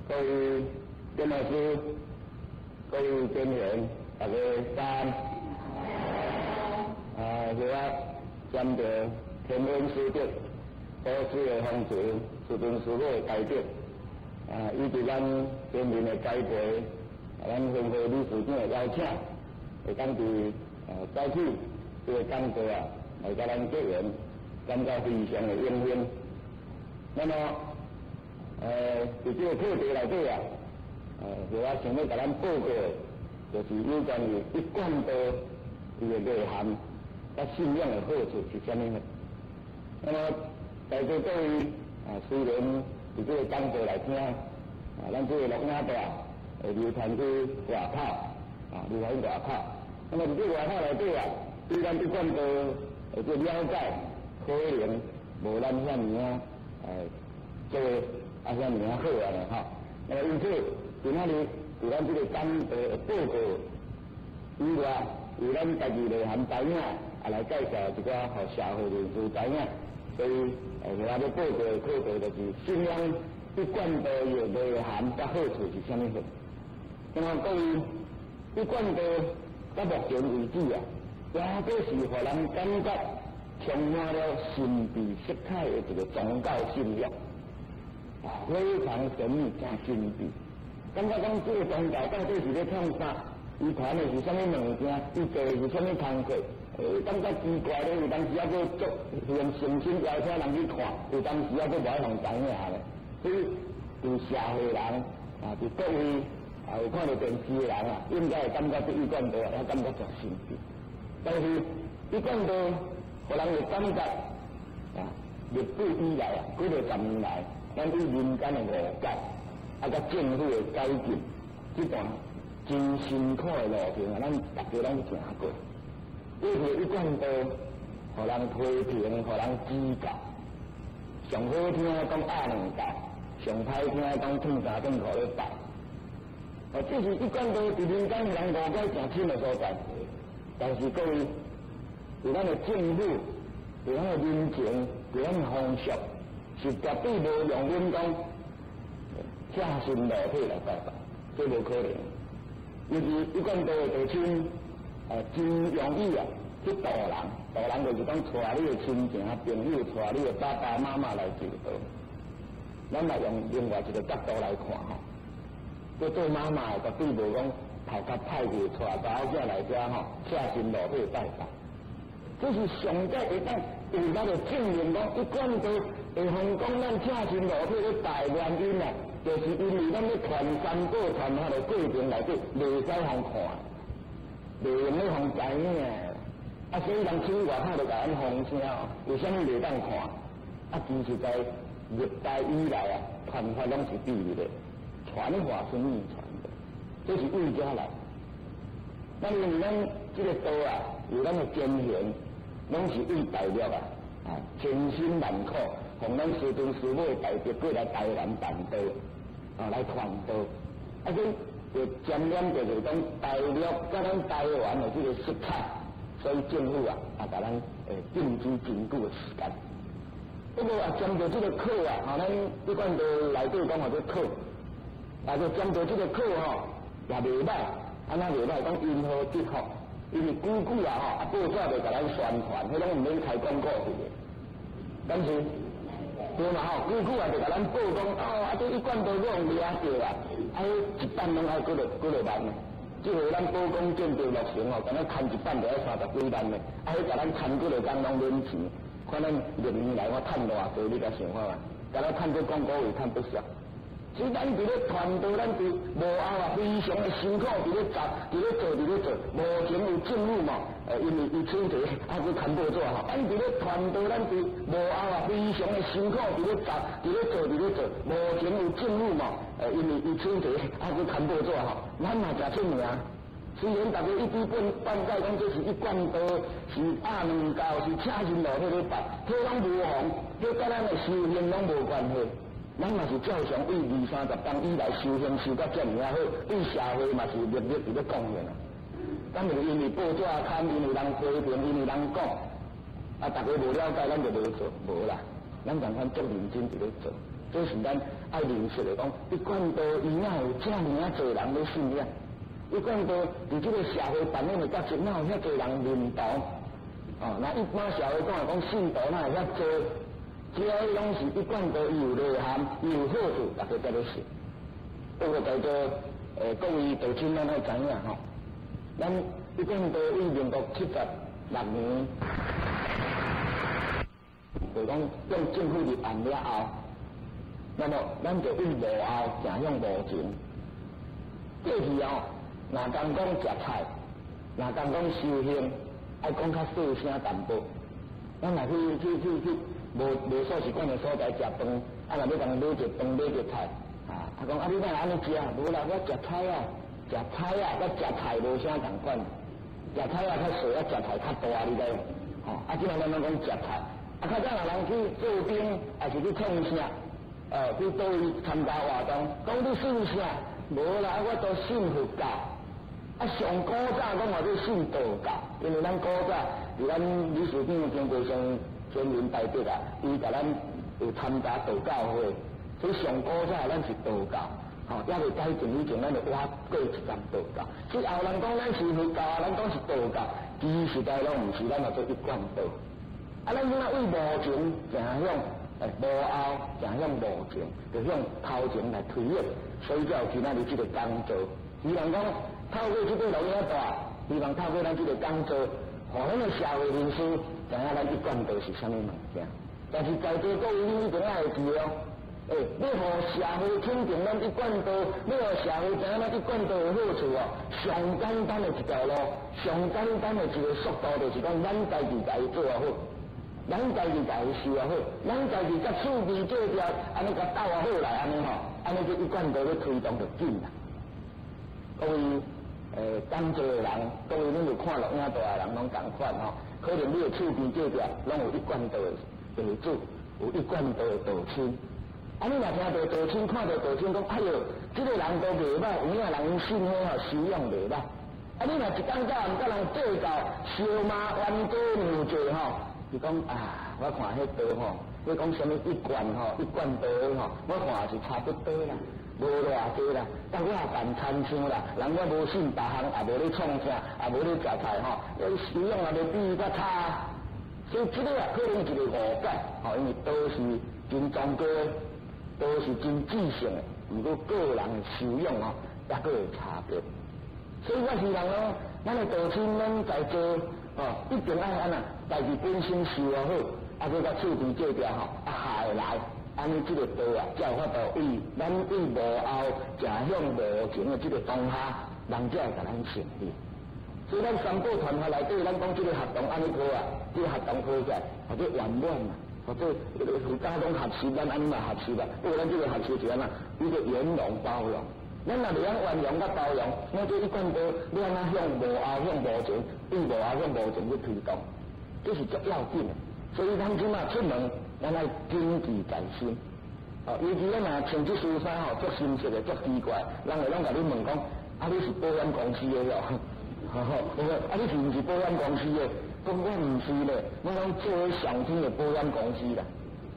各位郑老师，各位店员，大家早安。啊，是我沾著天恩师德，祖师的风垂，师尊师母的大德，啊，以及咱前面的栽培，啊，咱分会理事长的邀请，會當佇早起這个講座啊，來佮咱結緣，感覺非常的榮幸。那麼，佇這個課題內底啊，就我想欲共咱報告的，就是有關於一貫道伊的內涵，佮信仰的好處是啥物呢？那麼在座各位啊，雖然佇這個講座來聽，啊，咱這個錄影帶會流傳去外口，啊，流傳外口。那麼佇這個外口內底啊，對咱一貫道的這個了解，可能無咱遐爾仔做啊遐爾仔好啊吼。那麼因此，今仔日佇咱這個講座的報告以外，由咱家己內涵知影，啊來介紹一寡予社會人士知影。所以，我欲報告的課題就是信仰一貫道的內涵佮好處是啥物貨。那麼各位，一貫道到目前為止啊，也閣是予人感覺充滿了神秘色彩的一個宗教信仰，啊，非常神秘、誠神秘。感覺講這個宗教到底是咧創啥？伊傳的是啥物物件？伊做的是啥物工課？感覺奇怪咧，有當時猶閣足用誠心邀請人去看，有當時猶閣無愛予知影咧。所以，佇社會人啊，佇各位啊有看著電視的人啊，應該會感覺這一貫道啊，感覺誠神秘。但是，一貫道，予人會感覺啊，歷史以來啊，幾若十年來，咱對民間的誤解，啊，佮政府的改進，這段真辛苦的路程啊，咱大家攏行過。對著一貫道，予人批評，予人指教。上好聽講鴨兩教，上歹聽講褪衫褪褲咧拜。哦，這是一貫道佇民間人誤解誠深的所在。但是各位，佇咱的政府，佇咱的民情，佇咱的風俗，是絕對無容阮講赤身露體來拜拜，這無可能。尤其一貫道的道親，真容易啊去導人，導人就是講帶你的親情朋友，帶你的爸爸媽媽來求道。咱來用另外一個角度來看吼，這做媽媽的絕對無講頭殼歹去，帶查某囝來遮吼，赤身露體拜拜。這是上蓋會當有力的證明講，一貫道會予講咱赤身露體咧拜原因啊，就是因為咱咧傳三寶傳法的過程內底，袂使予看，袂用咧予知影。啊，所以人出外口就共咱放聲，為啥物袂當看？啊，其實在歷代以來啊，傳法攏是秘密的，傳法是秘傳的，這是為遮來。咱因為咱這個道啊，有咱的前賢，攏是為大陸啊，啊，千辛萬苦，奉咱師尊師母的大德過來台灣辦道，啊，來傳道。啊，所以就沾染著就是講大陸佮咱台灣的這個色彩，所以政府啊，啊，共咱禁止真久的時間。不過啊，針對這個課啊，哈，咱一貫道內底講號做課，啊，就針對這個課吼，也袂䆀。按怎袂䆀？講因禍得福，因為久久啊吼，啊報紙就共咱宣傳，彼攏毋免開廣告費的。但是對嘛吼，久久啊就共咱報講，哦，啊這一貫道予人掠著啊，啊彼一版攏愛幾落幾落萬呢？這回咱寶光建築落成吼，敢若牽一版就愛三十幾萬呢，啊彼共咱牽幾落工攏免錢，看咱歷年來我趁偌濟，你敢想看覓？敢若趁這廣告費趁不少。所以咱佇咧傳道，咱佇幕後啊，非常的辛苦，佇咧做，佇咧做，佇咧做。目前有政府嘛，因為伊手提啊，閣牽報紙吼。咱佇咧傳道，咱佇幕後啊，非常的辛苦，佇咧做，佇咧做，佇咧做。目前有政府嘛，因為伊手提啊，閣牽報紙吼。咱嘛誠出名。雖然大家一知半解講這是一貫道，是鴨兩教，是赤身露體咧拜，彼攏無妨。這佮咱的修行攏無關係。咱嘛是照常對二三十冬以來修行修甲遮爾仔好，對社會嘛是日日佇咧貢獻啊。敢是因為報紙刊，因為人批評，因為人講，啊，逐家無了解，咱就無做，無啦。咱仝款足認真佇咧做，這是咱愛認識的講，一貫道伊哪有遮爾仔濟人咧信仰？一貫道佇這個社會扮演的角色，哪有遐濟人認同？哦，那一般社會講來講，信徒哪會遐濟？這攏是一貫道伊有內涵，伊有好處，逐家才咧信。不過在座各位道親，咱愛知影吼，咱一貫道於民國76年，就講向政府入案了後，那麼咱就對幕後走向幕前。過去哦，若講講食菜，若講講修行，愛講較細聲淡薄。咱若去去去去無無素食館的所在食飯，啊若欲共買一飯買一菜，啊，啊講啊你哪會按呢食？無啦，我食菜仔，食菜仔，佮食菜無啥仝款。食菜仔較細，啊食菜較大，你知無？吼，啊這擺咱攏講食菜，啊較早若人去做兵，抑是去創啥，去佗位參加活動，講你信啥？無啦，我都信佛教。啊，上古早攏話咧信道教，因為咱古早佇咱理事長經過上尊榮大德啊，伊共咱有參加道教會，所以上古早咱是道教，吼，猶未改正以前，咱就倚過一站道教。所以後人講咱是佛教，咱講是道教，其實在攏毋是，咱嘛做一貫道。啊，咱這擺對幕前走向，幕後走向幕前，就向頭前來推演，所以才有今仔日這個講座。希望講透過這個錄影帶，希望透過咱這個講座，予咱的社會人士知影咱一貫道是啥物物件。但是在座各位，你一定愛會記哦，欸，欲予社會肯定咱一貫道，欲予社會知影咱一貫道的好處哦，上簡單的一條路，上簡單的一個速度，就是講咱家己共伊做好，咱家己共伊修好，咱家己佮厝邊隔壁按呢共鬥好來，按呢吼，按呢這一貫道咧推動就緊啦。各位講座的人，各位恁有看錄影帶的人攏仝款吼，可能你的厝邊隔壁攏有一貫道的地主，有一貫道的道親。啊，你若聽著道親，看著道親，講哎喲，這個人都袂䆀，有影人𪜶信彼吼修養袂䆀。啊，你若一工到晚佮人計較，相罵冤家娘濟吼，伊講啊，我看彼道吼，你講啥物一貫吼，一貫道的吼，我看是差不多啦。無偌濟啦，但我也辦親像啦，人我無信別項，也無咧創啥，也無咧食菜吼，修養也袂比伊較差，所以這個啊可能一個誤解，吼，因為道是真崇高，道是真至聖的，毋過個人的修養吼，抑閣會差別。所以我希望講，咱的道親，咱在座吼，一定愛按怎，家己本身修好，啊，閣佮厝邊隔壁吼，啊合會來。按呢，這個道啊，才有法度對咱對幕後走向幕前的這個當下，人才會共咱承認。所以咱三寶傳法內底，咱講這個活動按呢好啊，這個活動好起來，或者圓滿啊，或者佛家講學習，咱按呢嘛學習啦。不過咱這個學習是按怎？一個圓融包容。咱若袂曉圓融佮包容，那這一貫道，你按怎向幕後向幕前，對幕後向幕前去推動，這是足要緊的。所以咱這馬出門，咱愛謹記在心。哦，尤其咱若穿這身衫吼，足深色的，足奇怪，人會攏共你問講：啊，你是保險公司的哦？吼吼，我講啊，你是毋是保險公司的？講我毋是咧，我攏做上天的保險公司啦。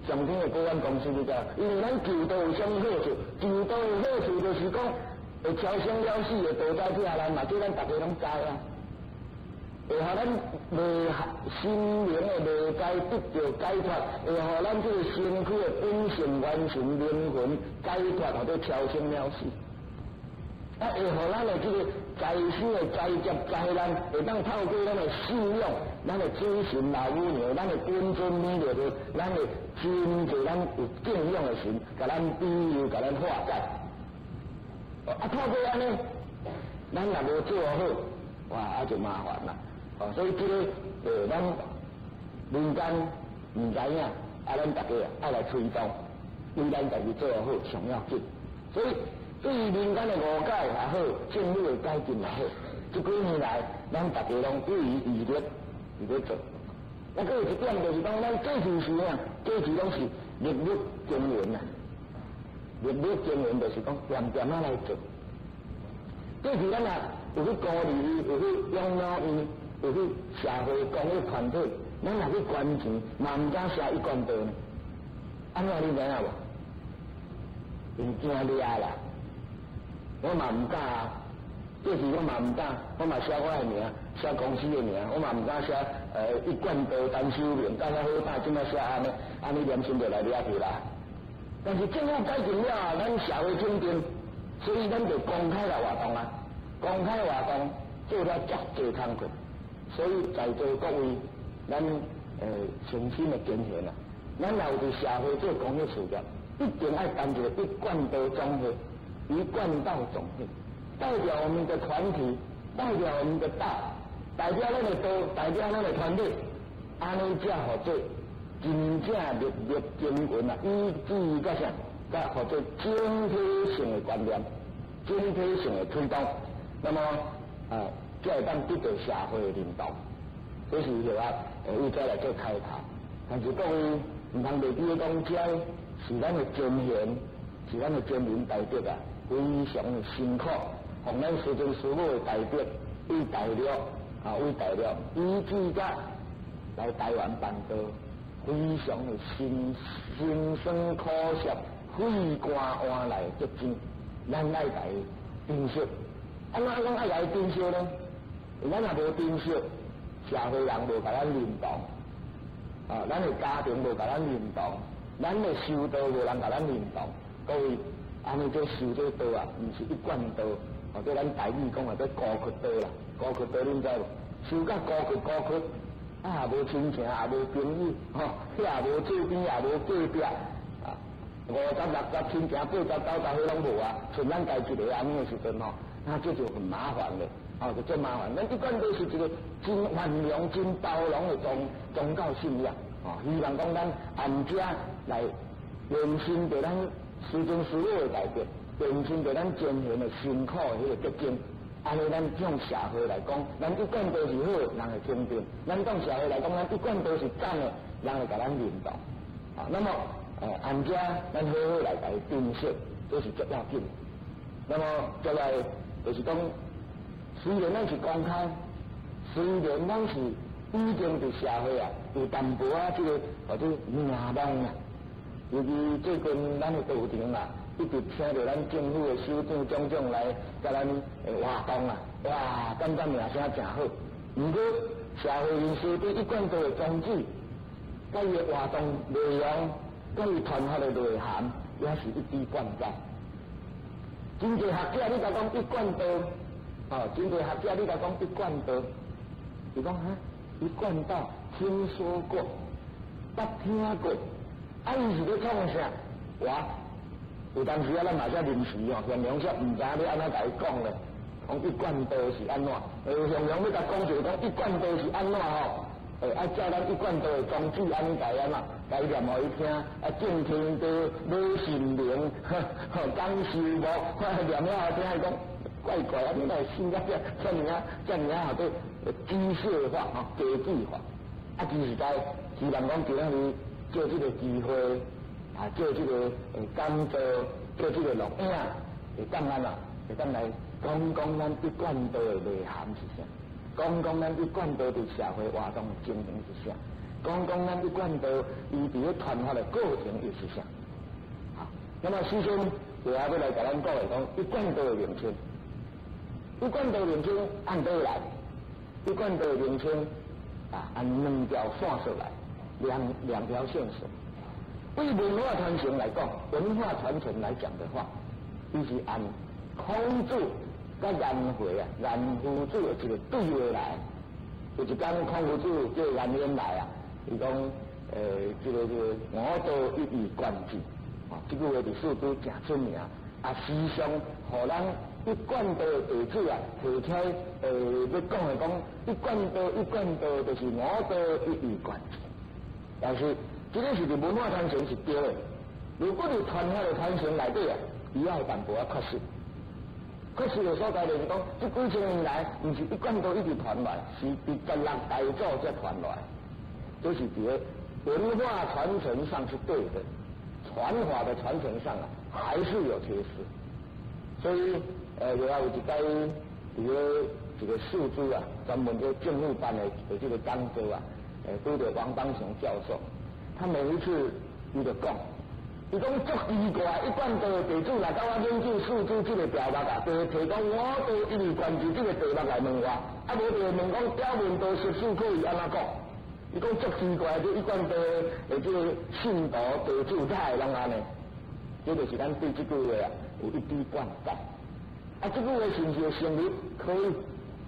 上天的保險公司你知？因為咱求道有啥物好處？求道的好處就是講會超生了死的道在疼咱嘛，這咱逐家攏知啊。會予咱未心靈的迷界得著解脫，會予咱這個身軀的本性完成靈魂解脫，或者超生了死。啊，會予咱的這個在世的災劫災難，會當透過咱的信仰、咱的主神老母娘、咱的本尊彌勒佛、咱的真濟咱有敬仰的神，共咱庇佑、共咱化解。啊，透過按呢，咱若無做好，哇，啊就麻煩啦。哦，所以這個咱民間毋知影，啊，咱逐家愛來推動，對咱家己做好上要緊。所以對於民間的誤解也好，政府的改進也好，這幾年來，咱逐家攏不遺餘力佇咧做。啊，閣有一點就是講，咱過去時啊，過去攏是日日耕耘啊，日日耕耘就是講恬恬仔來做。過去咱若有去孤兒院，有去養老院，有去社會公益團體，咱若去捐錢，嘛毋敢寫一貫道呢。按怎你知影無？𪜶驚掠啦，我嘛毋敢啊。過去我嘛毋敢，我嘛寫我的名，寫公司的名，我嘛毋敢寫一貫道陳修明，敢若好歹這麼寫按呢，按呢良心就來掠去啦。但是政府改進了後，咱社會轉變，所以咱就公開來活動啊，公開活動做了遮濟工課，所以在座各位，咱誠心的建議啊，咱若有佇社會做公益事業，一定愛辦一個一貫道總會，一貫道總會。代表我們的團體，代表我們的道，代表咱的道，代表咱的團隊，按呢才號做真正日日耕耘啊，以至於啥？才號做整體性的觀念，整體性的推動，那麼啊，才會當得到社會的認同。這是就話，為這來做開頭。但是各位毋通袂記得講，這是咱的前賢，是咱的先人大德啊，非常的辛苦。奉咱師尊師母的大德，為大陸啊，為大陸，以至甲來台灣辦道，非常的辛辛酸苦澀，血汗換來的結晶，咱愛來珍惜。按怎講愛來珍惜呢？咱若無珍惜，社會人無共咱認同，啊，咱的家庭無共咱認同，咱的修道無人共咱認同。各位，按呢這修這道啊，毋是一貫道。或者咱台語講啊，叫孤窟道啦，孤窟道恁知無？修甲孤窟孤窟，啊，無親情，也無朋友，吼，遐也無厝邊，也無隔壁，啊，50、60親情，80、90，彼攏無啊，剩咱家己一个按呢的時陣吼，那這就很麻煩了，哦，就足麻煩。咱一貫道是一個真寬容、真包容的宗教信仰，哦，希望講咱按這來延伸著咱師尊師母的大德。延伸著咱前賢的辛苦的彼个結晶，按呢咱向社會來講，咱一貫道是好，人會肯定；咱向社會來講，咱一貫道是讚的，人會共咱認同。啊，那麼，按這咱好好來共伊珍惜，這是足要緊。那麼，再來就是講，雖然咱是公開，雖然咱是已經佇社會啊有淡薄仔這个或者名望啊，尤其最近咱的道場啊，一直請著咱政府的首長、總長來共咱活動啊，哇，感覺名聲誠好。毋過社會人士對一貫道的宗旨、佮伊的活動內容、佮伊傳發的內涵，也是一知半解。真濟學者你共講一貫道，哦，真濟學者你共講一貫道，伊講哈，一貫道聽說過，捌聽過，啊，伊是咧創啥？我有當時啊，咱嘛才臨時哦，現場煞毋知影欲按怎共伊講咧，講一貫道是按怎？現場欲共講就講一貫道是按怎吼？愛照咱一貫道的宗旨按呢共伊按怎？共伊念予伊聽，啊，正天道、老神明、講修木，念了予聽，伊講怪怪啊！你哪會信甲遮遮爾仔遮爾仔號做機械化吼，機器化。啊，其實在希望講今仔日借這個機會。啊，借這個講座，借這個錄影，會當按怎？會當來講講咱一貫道的內涵是啥？講講咱一貫道佇社會活動的情形是啥？講講咱一貫道伊佇咧傳發的過程又是啥？好，那麼首先，就要來共咱講的講一貫道的名稱，一貫道名稱按佗來？一貫道的名稱啊，按兩條線索來，兩條線索。對文化傳承來講，文化傳承來講的話，伊是按孔子佮顏回啊、顏夫子的一個對話來。有一工孔夫子叫顏淵來啊，伊講，這個吾道一以貫之，啊，這句話佇四書誠出名，啊，時常予咱一貫道的弟子啊提起來，欲講的講一貫道，一貫道就是吾道一以貫之。但是，這個是佇文化傳承是對的。如果佇傳法的傳承內底啊，伊也有淡薄仔缺失。缺失的所在就是講，這幾千年來，毋是一貫道一直傳來，是佇十六大祖才傳來。这是伫个文化传承上是对的，传法的传承上啊，还是有缺失。所以，另外有一摆伫个一个数字啊，专门做政府办的这个讲座啊，拄著王邦雄教授，他每一次伊就讲，伊讲足奇怪，一贯道的地主来到我研究数字这个条目啊，就提讲我都一直关注这个题目来问我，啊无就问讲表面道实数可以按怎讲？伊讲足奇怪，这一贯道的这个信徒地主哪会拢按呢？这就是咱对这句话啊有一知半解。啊，这句话是毋是会成立？可以，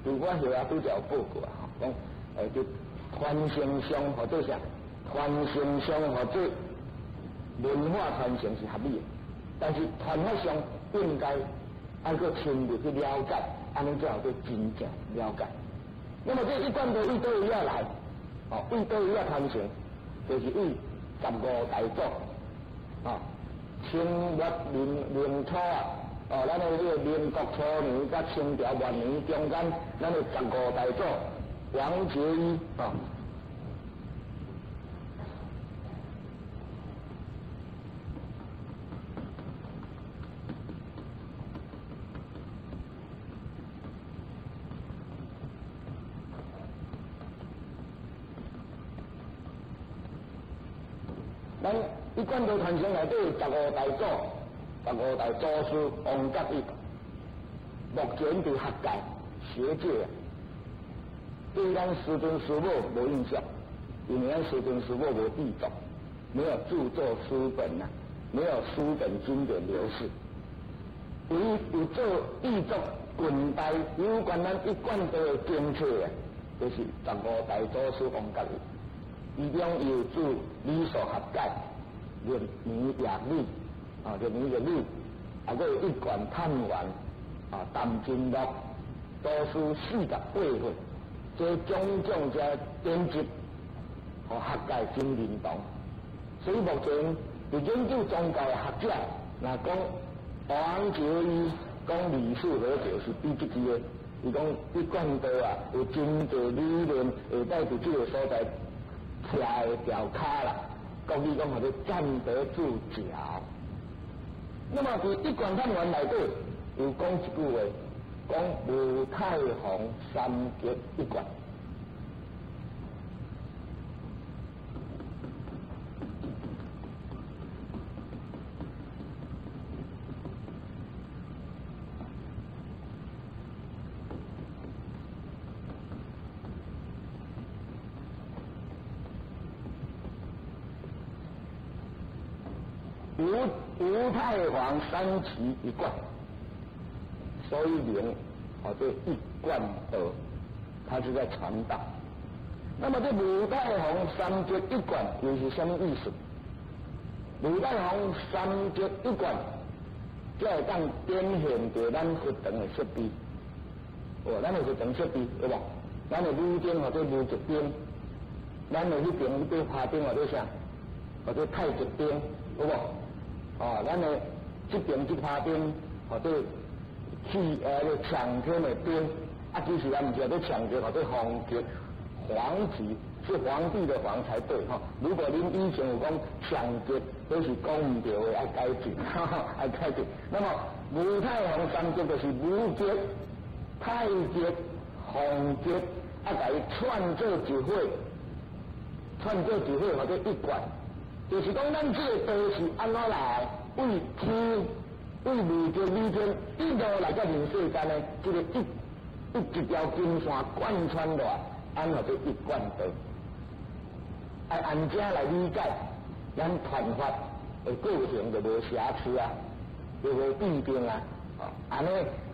伫我后啊拄则有报告啊，吼，讲就传承上或者啥，传承上或者文化传承是合理的，但是传法上应该爱阁深入去了解，按呢才有阁真正了解。那么这一贯道为佗位仔来？哦，为佗位仔传承，就是为十五大祖，啊，清末民民初啊，哦，咱的这个民国初年佮清朝末年中间，咱的十五大祖王杰一啊。咱一贯道传承内底十五大祖、十五大祖师王觉一，目前伫学界、学界啊，对咱师尊师母无印象，因为咱师尊师母无著作，没有著作书本啊，没有书本经典流失。唯有做著作近代有关咱一贯道的经册啊，就是十五大祖师王觉一。其中有著《理数学解》、《六年夜语》啊，《六年夜语》，啊，阁有一贯探源啊，《谈经录》、祖师48岁，这种种这典籍，予学界真认同。所以目前伫研究宗教的学者，若讲王杰一讲理数和解是比这句的，伊讲一贯道啊，有真济理论会当伫这个所在。徛会牢跤啦，国语讲号做站得住脚。那么伫一贯探源内底有讲一句话，讲吴太皇三结一贯。吴太皇三期一贯，所以名号做一贯道，他是在传道。那么这吴太皇三节一贯又是什么意思？吴太皇三节一贯，才会当展现著咱佛堂的设备。哦，咱的佛堂设备对无？咱的女灯或者无极灯，咱的彼边彼块花灯或者啥，或者太极灯，有无？哦，咱的这边这花灯或者气个抢天的灯，啊，其实也毋是叫做抢天，或者皇极，皇极是皇帝的皇才对吼。如果恁以前有讲抢极，都是讲毋对的，爱改进，爱改进。那么吴太皇三极就是无极、太极、皇极，啊，共伊串做一伙，串做一伙或者一贯。就是讲，咱这个道是按怎来？为天、为无极、理天一路来到人世间呢？这个一条金线贯穿落来，按怎做一贯道？爱按这来理解，咱传法的过程就无瑕疵啊，就无弊病啊。哦，按呢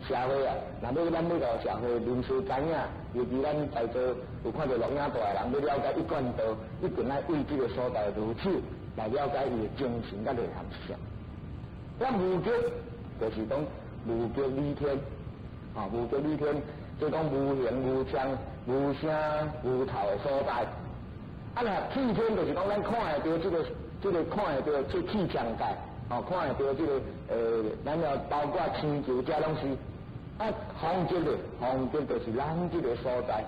社会啊，若欲咱欲予社会人士知影，尤其咱在座有看著录影带的人，欲了解一贯道，一定爱为这个所在入手来了解伊的精神佮内涵是啥。咱无极就是讲无极理天，啊，无极理天，就讲无形无相、无声无头的所在。啊，若气天就是讲咱看会著这个看会著这气象界。哦，看会著这个，咱要包括星球，这拢是啊，方极的，方极就是咱这个所在，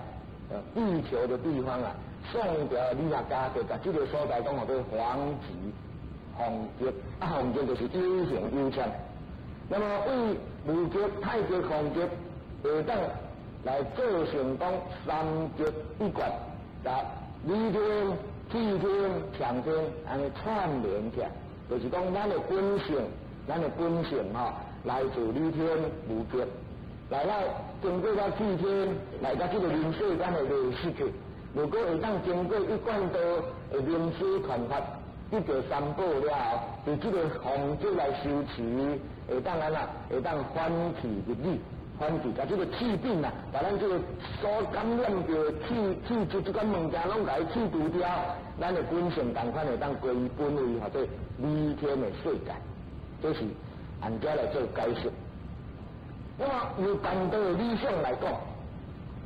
地球的地方啊，宋朝理學家就共這个所在講號做皇極，皇極啊，皇極就是有形有相。那麼為無極、太極、皇極會當來做成講三極一貫，共理天、氣天、長天按呢串聯起來，就是講咱的本性，咱的本性吼，來自理天無極，來到經過到氣天，來到這个人世間的意識去。如果會當經過一貫道的明師傳法，得到三寶了後，佇這个方式來修持，會當按怎？會當反氣入理，反氣，共這个氣病啊，共咱這个所感染著的氣氣質這款物件，攏共伊去除掉，咱的本性仝款會當歸於本位，號做理天的世界。這是按遮來做解釋。那麼由辦道的理想來講，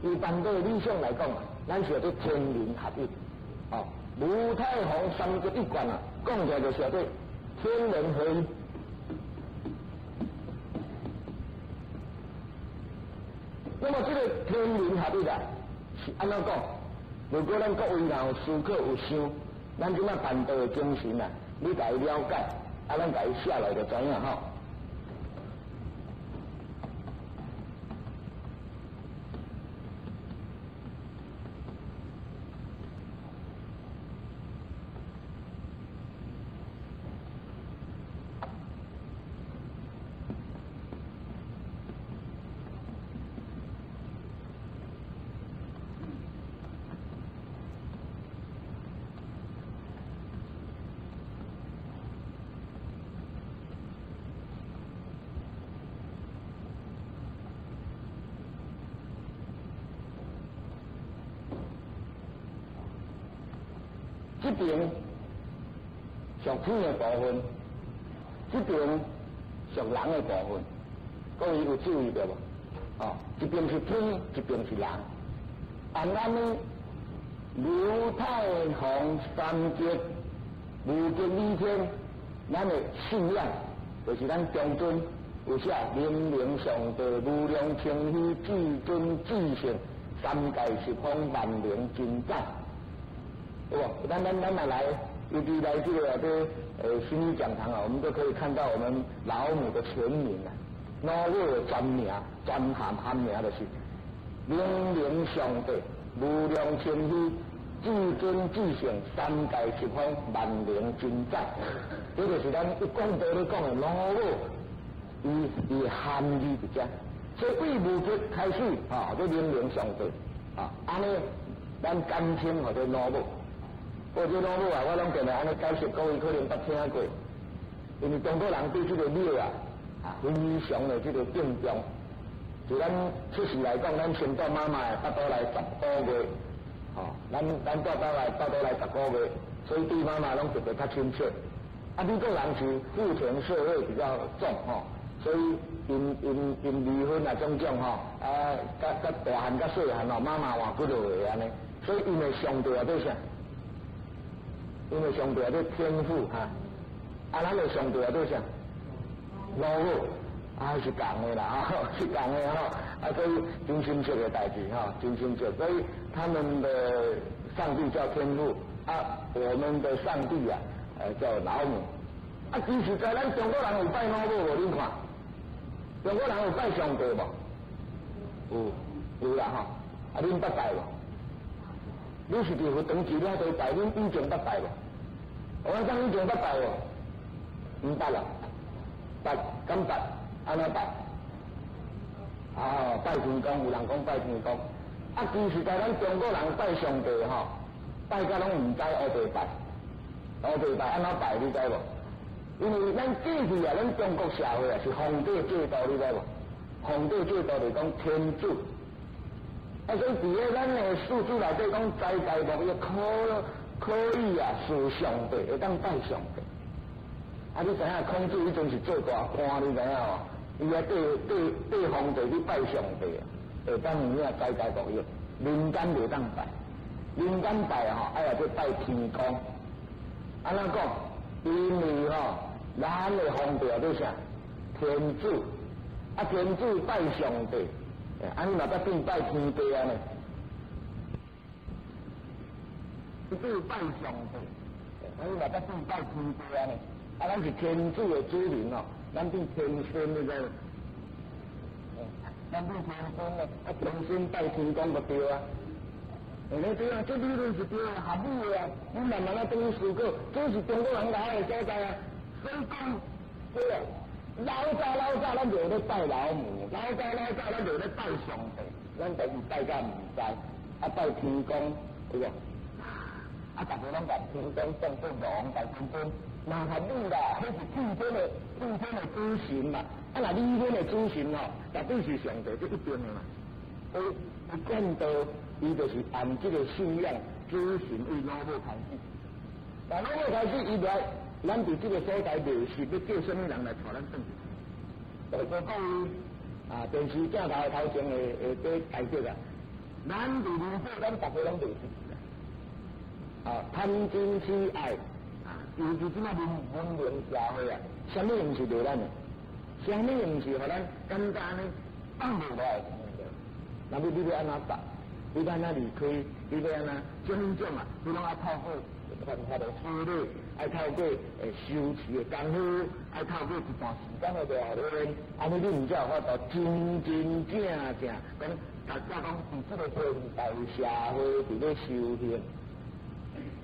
由辦道的理想來講啊，咱是叫做天人合一，哦，無太皇三極一貫啊，講起來就是叫做天人合一。那麼這个天人合一啊，是按怎講？如果咱各位若有思考有想，咱這馬辦道的精神啊，你共伊了解，啊，咱共伊寫來就知影吼。這邊屬天的部分，這邊屬人的部分，各位有注意到無？哦，一邊是天，一邊是人。按按呢，劉太皇三極無極理天，咱的信仰就是咱中尊有寫明明上帝無量清虛至尊至聖三界十方萬能真讚。對無？咱若來，尤其來這个這心理講堂啊，我們都可以看到我們老母的全名啊，老母的全名、全含含名就是明明上帝無量清虛至尊至聖三界十方萬能真讚，這就是咱一貫道咧講的老母，伊伊的含義佇遮。所以對無極開始，吼，做明明上帝，啊，按呢，咱簡稱號做老母。我這老母啊，我攏定定按呢解釋，各位可能捌聽過，因為中國人對這个廟啊，啊，非常的這个敬重。就咱出世來講，咱先帶媽媽的腹肚內10個月，吼，咱帶倒來腹肚內10個月，所以對媽媽攏特別較親切。啊，美國人是父權社會比較重吼，所以𪜶𪜶𪜶離婚啊種種吼，啊，佮佮大漢佮細漢吼，媽媽換幾落個按呢，所以𪜶的上帝啊做啥？因為上帝啊做天父哈，啊，咱的上帝啊做啥？老母啊是仝的啦，吼，是仝的吼，啊，所以真親切的代誌吼，真親切。所以他們的上帝叫天父，啊，我們的上帝啊，叫老母。啊，其實在咱中國人有拜老母無？恁看，中國人有拜上帝無？有，有啦吼。啊，恁捌拜無？你是佇佛堂寺了都拜，恁以前捌拜無？我講以前捌拜無？毋捌啦，捌，敢捌？按怎拜？啊，拜天公，有人講拜天公。啊，其實在咱中國人拜上帝吼，拜甲攏毋知烏白拜，烏白拜按怎拜你知無？因為咱過去啊，咱中國社會啊是皇帝制度，你知無？皇帝制度就講天子。啊，所以佇咧咱的史書內底講，齋大木伊可以啊，事上帝，會當拜上帝。啊，你知影孔子彼陣是做大官，你知影無？伊啊對皇帝去拜上帝啊，會當有影齋大木伊，民間袂當拜，民間拜吼，愛來去拜天公。按怎講？因為吼，咱的皇帝啊做啥？天子，啊天子拜上帝。啊！你嘛捌變拜天地啊呢？伊對拜上帝，啊，你若捌對拜天地按呢？啊，咱是天主的子民哦，咱變天孫，你知無？咱變天孫咧，啊，天孫拜天公就對啊。欸，對啊，這理論是對的，合理的啊。你慢慢仔轉去思考，這是中國人來的所在啊。所以講，對啊，老早老早咱就咧拜老母，老早老早咱就咧拜上帝，咱家己拜甲毋知，啊拜天公，對無？啊，逐个攏共天公當做王大天尊，嘛合理啦，彼是天的主神嘛。啊，若你阮的主神吼，絕對是上帝，這一定的嘛。伊一貫道，伊就是按這個信仰主神為老母開始。但老母開始，伊來，咱佇這個所在袂是欲叫啥物人來帶咱轉去？在座各位啊，電視鏡頭頭前的的大德啊，咱佇人世間，逐个攏袂識。啊，貪嗔癡愛，啊，尤其這馬文明社會啊，啥物毋是袂咱的，啥物毋是予咱感覺按呢放袂落來。那你欲按怎答？你欲按怎離開？你欲按怎種種啊？你攏愛透過傳法的修理，愛透過修持的功夫，愛透過一段時間的磨練，按呢你毋才有法度真真正正講，大家講佇這個現代社會佇咧修行。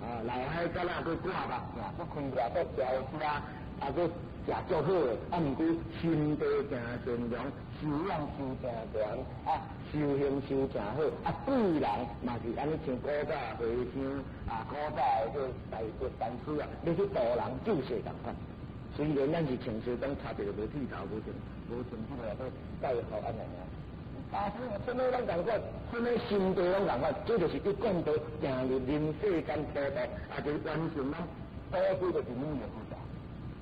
啊，老海角仔閣掛目鏡，閣開來閣調車，啊，閣食足好的，啊，毋過心地誠善良，修養修誠懸，啊，修行修誠好，啊，對人嘛是按呢像古早和尚啊，古早的這大德大師啊，欲去度人救世仝款。雖然咱是穿西裝，插一個無剃頭，無穿這個蓋帽按呢爾。啊，啥物攏仝款，啥物心地攏仝款，這就是一貫道行入人世間普度，啊，就完成咱祖師就是彌勒佛，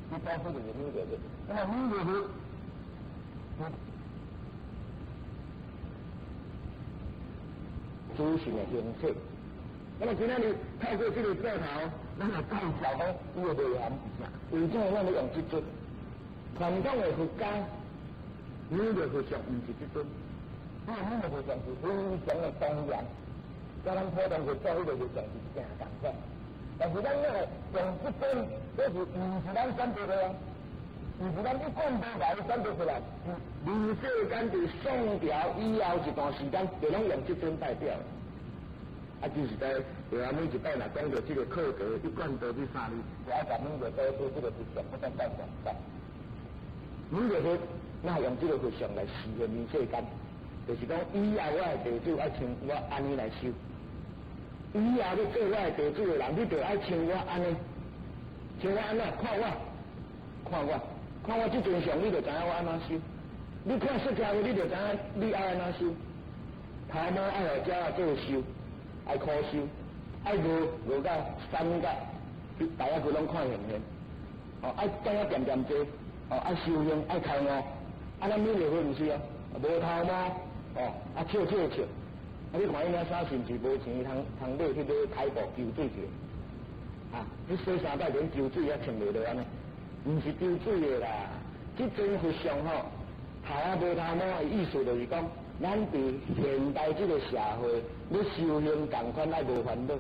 你祖師就是彌勒佛，那麼彌勒佛，主神的形式。那麼今仔日透過這個鏡頭，咱來介紹講伊的內涵是啥？為啥咱欲用這尊？傳統的佛家，彌勒佛像毋是這尊。因為彌勒佛像是非常的莊嚴，佮咱普通佛祖彼个佛像是誠仝款。但是咱若用這尊，這是毋是咱選擇的啊？毋是咱一貫道來選擇出來，是人世間佇宋朝以後一段時間，就攏用這尊代表。啊，就是在對啊，每一擺若講著這個課題，一貫道這三字，就愛共彌勒祖師這個佛像不斷代表。彌勒佛，那用這個佛像來示現人世間。就是講，以後我的弟子愛像我按呢來修。以後欲做我的弟子的人，你就愛像我按呢，像我按怎看我，看我，看我這尊像，你就知影我按怎修。你看釋迦牟尼，你就知影你愛按怎修。頭毛愛予鳥仔做修，愛苦修，愛餓餓到三甲，大家佢攏看現現。哦，愛等仔恬恬坐，哦，愛修行，愛開悟。啊，咱彌勒佛毋是啊，無頭毛。哦，啊笑笑笑，啊你看伊領衫是毋是無錢通通買去買開布抽水去？啊，你洗衫擺連抽水也穿袂落按呢？毋是抽水的啦，這尊佛像吼，頭仔無頭毛的意思就是講，咱佇現代這個社會，欲修行仝款愛無煩惱，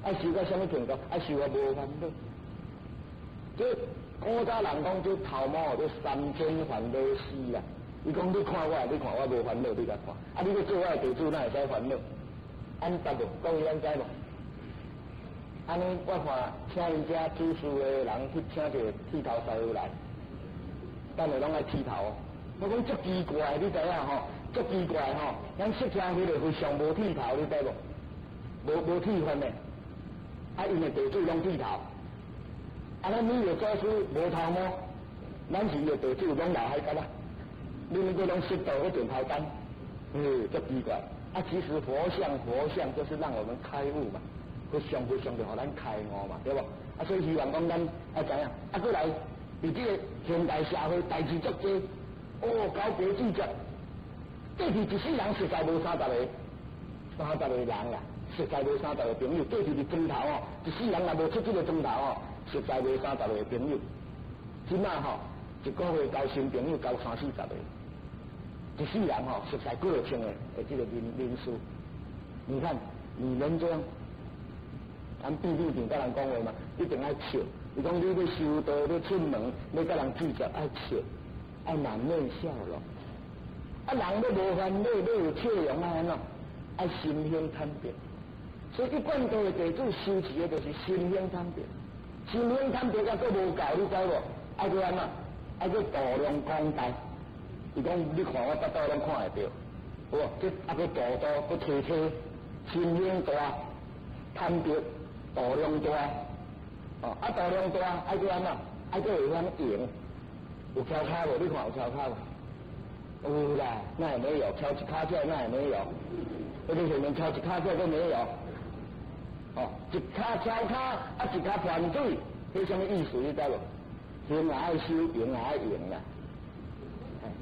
愛修到啥物程度？愛修到無煩惱。這古早人講這頭毛叫三千煩惱絲啦。伊講你看我，你看我無煩惱，你共看。啊，你欲做我的弟子，哪會使煩惱？按答無？講伊按知無？按呢，我看請𪜶遮主事的人去請一個剃頭師傅來，等下攏愛剃頭。我講足奇怪，你知影吼？足奇怪吼！咱釋迦牟尼佛上無剃頭，你知無？無剃髮的，啊，𪜶的弟子攏剃頭。啊，咱彌勒祖師無頭毛，咱是伊的弟子攏留海角仔。你們閣攏濕度，閣剪頭單，嗯，足奇怪。啊，其實佛像就是讓我們開悟嘛，佛像佛像就予咱開悟嘛，對無？啊，所以希望講咱愛知影，啊，閣來佇這個現代社會代誌足濟，哦，搞國際節，過去一世人實在無三十個，30個人啦，實在無三十個朋友。過去佇莊頭哦，一世人若無出這個莊頭哦，實在無三十個朋友。這馬吼，一個月交新朋友交三四十個。一世人吼，熟似幾落千個的這個人數，你看你們這樣，咱秘密定佮人講話嘛，一定愛笑。伊講你欲修道，欲出門，欲佮人聚集，愛笑，愛滿面笑容。啊，人欲無煩惱，欲有笑容，愛按怎？愛心胸坦白。所以一貫道的弟子修持的就是心胸坦白。心胸坦白猶閣無夠，你知無？愛閣按怎？愛閣度量廣大。伊講你看我腹肚攏看會著，有無？這猶閣度度閣提提，心胸大，坦白，度量大。哦，啊度量大，愛閣按怎？愛閣會曉用。有蹺跤無？你看有蹺跤無？有啦，那會沒有？蹺一跤出來，那會沒有？那個前面蹺一跤出來都沒有。哦，一跤蹺跤，啊一跤噴水，彼啥物意思？你知無？胸也愛收，用也愛用啦。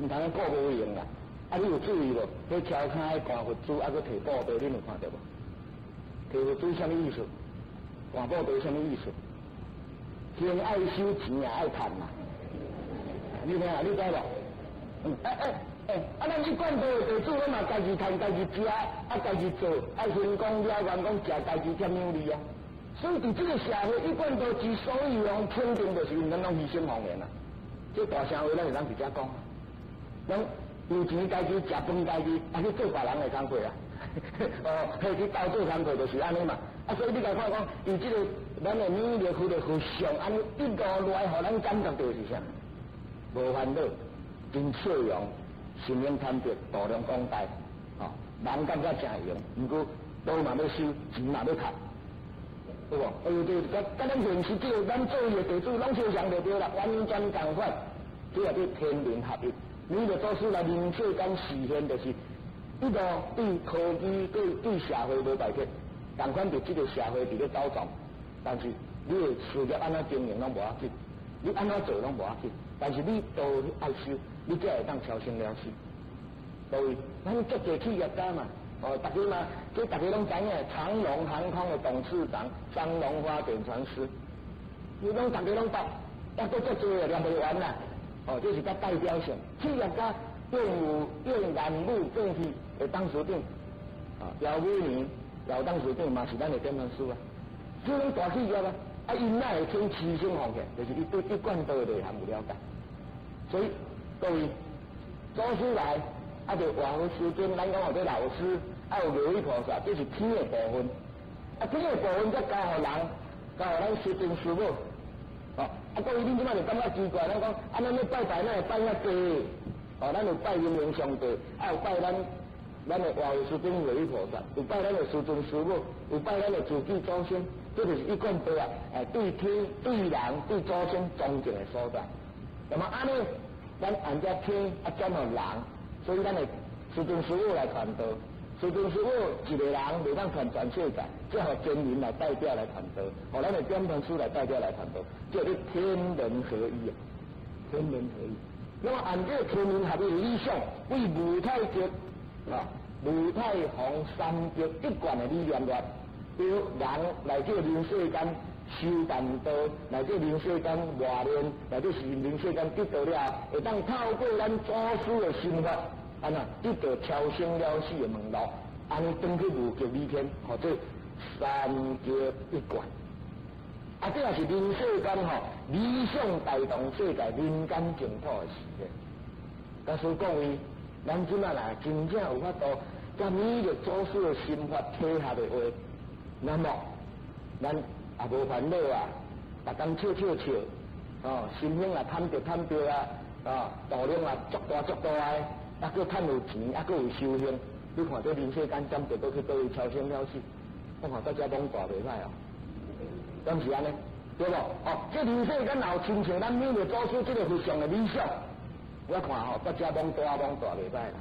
毋通顧無用啦。啊，你有注意無？彼蹺跤的趕佛珠，猶閣提布袋，恁有看著無？提佛珠啥物意思？趕布袋啥物意思？胸愛收，錢也愛趁嘛。你聽啊，你知無？欸欸欸，啊，咱一貫道的弟子，攏嘛家己趁，家己食，啊，家己做，啊，先講了，願講食家己添養利啊。所以佇這個社會，一貫道之所以用肯定，就是因為咱攏犧牲奉獻啊。這大聲話，咱會當直接講。咱有錢家己食飯，家己啊去做別人的工課啊。哦，彼去鬥做工課就是按呢嘛。啊，所以你共看講，伊這個咱的彌勒佛的佛像，按呢一路來，予咱感覺著是啥？無煩惱，真笑容，心胸坦白，度量廣大，吼，人感覺誠閒，毋過道嘛欲修，錢嘛欲趁，對無？哎喲，對，佮咱現實這個，咱做伊的弟子，攏相像就對啦，完全仝款。這也叫天人合一。彌勒祖師來人世間示現，就是一路對科技、對社會無排斥，仝款佇這個社會佇咧鬥撞，但是你的事業按怎經營攏無要緊，你按怎做攏無要緊，但是你道愛修，你才會當超生了死。各位，咱足濟企業家嘛，哦，逐家嘛，這逐家攏知影，長榮航空的董事長張榮發點傳師，你攏逐家攏捌，抑閣足濟個念袂完啦。哦，這是較代表性，企業家變有變南武變去的董事長，啊，姚美玲姚董事長嘛是咱的點傳師啊。這種大企業啊，啊，𪜶哪會肯犧牲奉獻？就是伊對一貫道的內涵有了解。所以各位，祖師來，啊，就活佛師尊，咱講號做老師，啊，有如意菩薩，這是天的部分。啊，天的部分才交予人，交予咱師尊師母。哦，啊，各位，恁這擺就感覺奇怪，咱講，啊，咱咧拜拜，咱會拜遐濟，哦，咱有拜陰陽上帝，啊，有拜咱的活佛師尊如意菩薩，有拜咱的師尊師母，有拜咱的慈濟祖先，這就是一貫道啊！欸，對天、對人、對祖先尊敬的所在。那麼按呢，咱按照天啊轉予人，所以咱的師尊師母來傳道。師尊師母一個人袂當傳全世界，只予真人來代表來傳道，予咱的點傳師來代表來傳道，叫做天人合一啊！天人合一。那麼按這個天人合一的理想，為無太極啊、無太洪三極一貫的理念來，對人來這人世間修道，來這人世間磨練，來這是人世間得道了，會當透過咱祖師的心法，按怎得到超生了死的門路，按呢轉去無極理天，號做三極一貫。啊，這也是人世間吼理想帶動世界人間淨土的事件。假使各位，咱這擺若真正有法度，佮彌勒祖師的心法契合的話，那麼咱也無煩惱啊，逐工笑笑笑，哦，心胸也坦白坦白啊，啊，度量也足大足大的，猶閣趁有錢，猶閣有修行，你看這人世間針對閣去佗位超生了死，我看大家攏大袂歹哦，敢是按呢？對無？哦，這人世間若有親像咱彌勒祖師這個佛像的理想，我看吼，大家攏大攏大袂歹啦。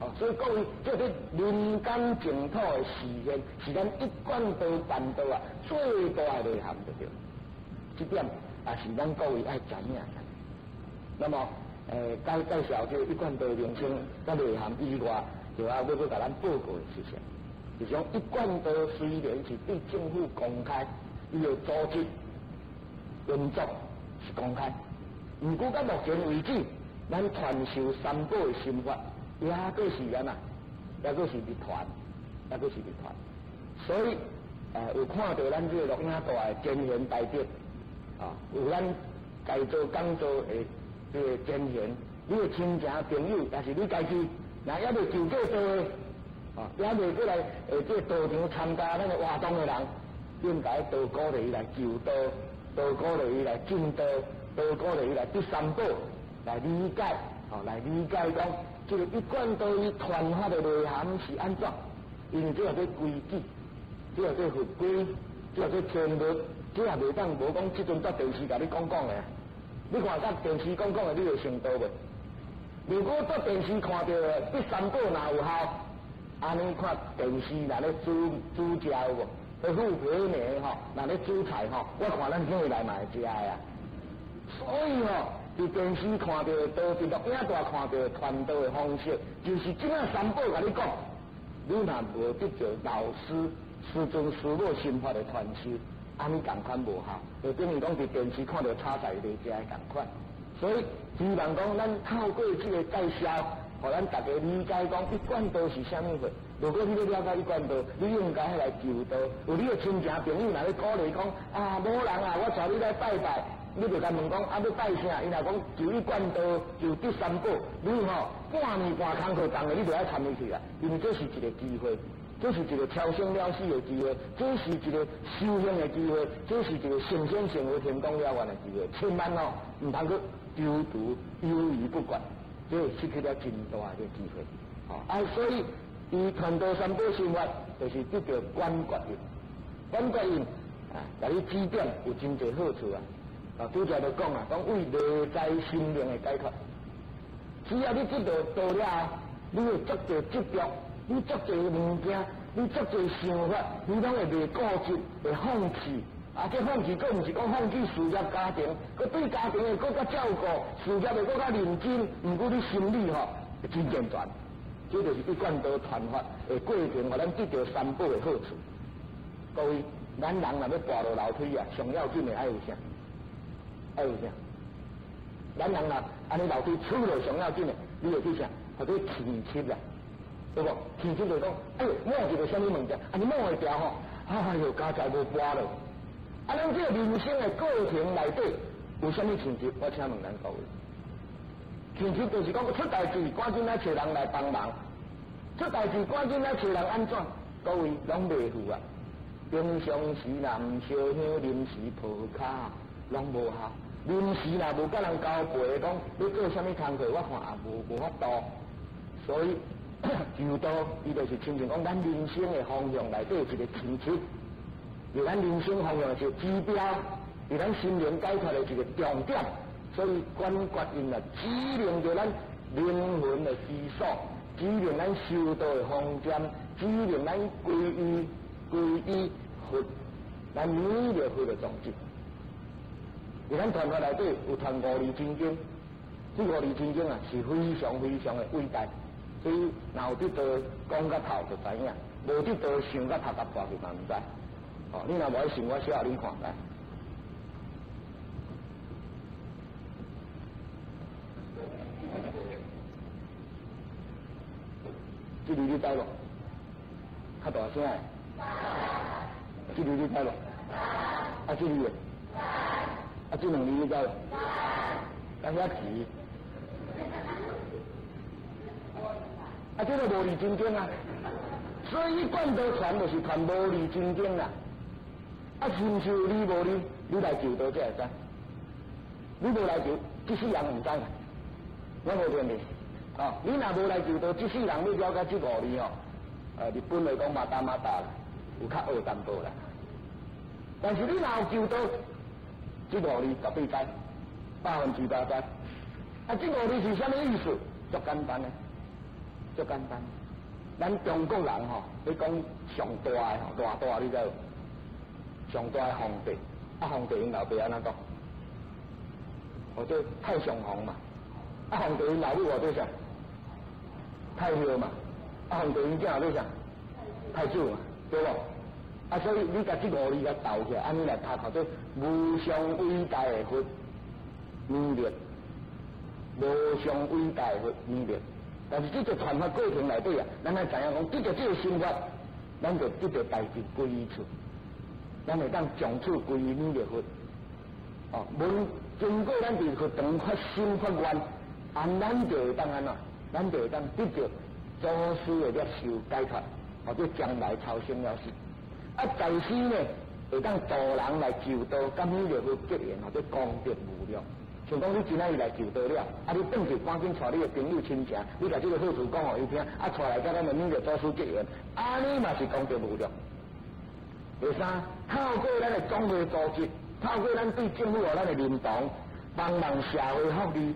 哦，所以各位，這個人間淨土的實現，是咱一貫道辦道啊最大的內涵，對不對？這點也是咱各位愛知影的。那麼，介紹這個一貫道名稱佮內涵以外，就還欲閣共咱報告的事情，就是講一貫道雖然是對政府公開，伊的組織運作是公開，毋過到目前為止，咱傳授三寶的心法，猶閣是按怎？猶閣是秘傳，猶閣是秘傳。所以，有看著咱這個錄影帶的前賢大德，啊，有咱在座講座的這個前賢，你的親情朋友，也是你家己，若猶未求過道的，啊，猶未過來這個道場參加咱的活動的人，應該多鼓勵伊來求道，多鼓勵伊來證道，多鼓勵伊來得三寶，來理解，哦，來理解講，這個一貫道伊傳法的內涵是按怎？因為這叫做規矩，這叫做佛規，這叫做天律，這也袂當無講這陣在電視共你講講的。你看佮電視講講的，你會成道袂？如果在電視看著得三寶若有效，按呢看電視若咧煮煮食有無？彼富婆娘吼，若咧煮菜吼，我看咱伙來嘛會食的啊。所以吼，佇電視看著，佇錄影帶看著傳道的方式，就是這馬三寶共你講。你若無得著老師、師尊、師母心法的傳授，按呢仝款無效，就等於講佇電視看著炒菜袂食的仝款。所以希望講咱透過這個介紹，予咱大家理解講一貫道是啥物貨。如果你欲了解一貫道，你應該來求道。有你的親情朋友若咧鼓勵講啊，某人啊，我帶你來拜拜，你就共問講啊，欲拜啥？伊若講求一貫道，求得三寶，你吼半暝半空課重的，你就愛參伊去啊！因為這是一個機會，這是一個超生了死的機會，這是一個修行的機會，這是一個成仙成佛天公了願的機會。千萬哦，毋通閣丟丟猶豫不決，這失去了真大的機會。啊，所以伊傳道三寶心法，就是得著觀覺印，觀覺印啊，共你指點有真濟好處啊！啊，拄才就講啊，講為內在心靈的解脫。只要你得著道了後，你會足濟執著，你足濟物件，你足濟想法，你攏會袂固執，會放棄。啊，這放棄閣毋是講放棄事業家庭，閣對家庭會閣較照顧，事業會閣較認真。毋過你心理吼真健全，這就是一貫道傳法的過程，予咱得著三寶的好處。各位，咱人若欲跋落樓梯啊，上要緊的愛有啥？愛有啥？咱人若按呢樓梯出落上要緊的，你會去啥？號做天七啦，對無？天七就講，哎喲，摸一个啥物物件，按呢摸會著吼，哎喲，佳哉無跋落。啊，咱這個人生的過程內底有啥物天七？我請問咱各位，天七就是講出代誌，趕緊來揣人來幫忙；出代誌，趕緊來揣人按怎？各位攏袂赴啊！平常時若毋燒香，臨時抱跤，攏無效。臨時若無佮人交陪，講欲做啥物工課，我看也無法度。所以求道，伊就是親像講咱人生的方向內底一個天七，是咱人生方向的一個指標，是咱心靈解脫的一個重點。所以觀覺印啊，指明著咱靈魂的歸宿，指明咱修道的方針，指明咱歸依歸依佛，咱彌勒佛的宗旨。佇咱傳法內底有傳五字真經，這五字真經啊是非常非常的偉大，所以若有得道講甲透就知影，無得道想甲頭殼破去嘛毋知。哦，你若無愛信，我寫予恁看來。這字你知無？較大聲的。這字你知無？啊，這字咧？啊，這兩字你知無？啊，遐齊。啊，這个無字真經啊，所以一貫道傳就是傳無字真經啦。啊，是毋是有字無字？你來求道才會知。你無來求，這世人毋知啦。我無騙你，哦，你若無來求道，這世人欲了解這五字哦，日本話講まだまだ啦，有較學淡薄啦。但是你若有求道，這五字絕對知，100%知。啊，這五字是啥物意思？足簡單的，足簡單。咱中國人吼，咧講上大的吼，偌大你知無？上大的皇帝，啊，皇帝𪜶老爸按怎講？號做太上皇嘛。啊，皇帝𪜶老母號做啥？太后嘛。啊，皇帝𪜶囝號做啥？太子嘛，對無？啊，所以你共這五字共鬥起來，按呢來讀，號做無上偉大的佛彌勒，無上偉大的佛彌勒。但是這個傳法過程內底啊，咱愛知影講，得著這個心法，咱就得著代誌歸處。咱會當從此歸依彌勒佛。哦，無經過咱佇佛堂發心發願，按咱就會當按怎？咱就會當得著祖師的攝受解脫，或者將來超生了死。啊，在世呢，會當度人來求道，佮彌勒佛結緣，或者功德無量。像講你今仔日來求道了，啊，你轉去趕緊帶你的朋友親情，你共這个好事講予伊聽，啊，帶來佮咱的彌勒祖師結緣，按呢嘛是功德無量。第三，透過咱的總會組織，透過咱對政府予咱的認同，幫忙社會福利，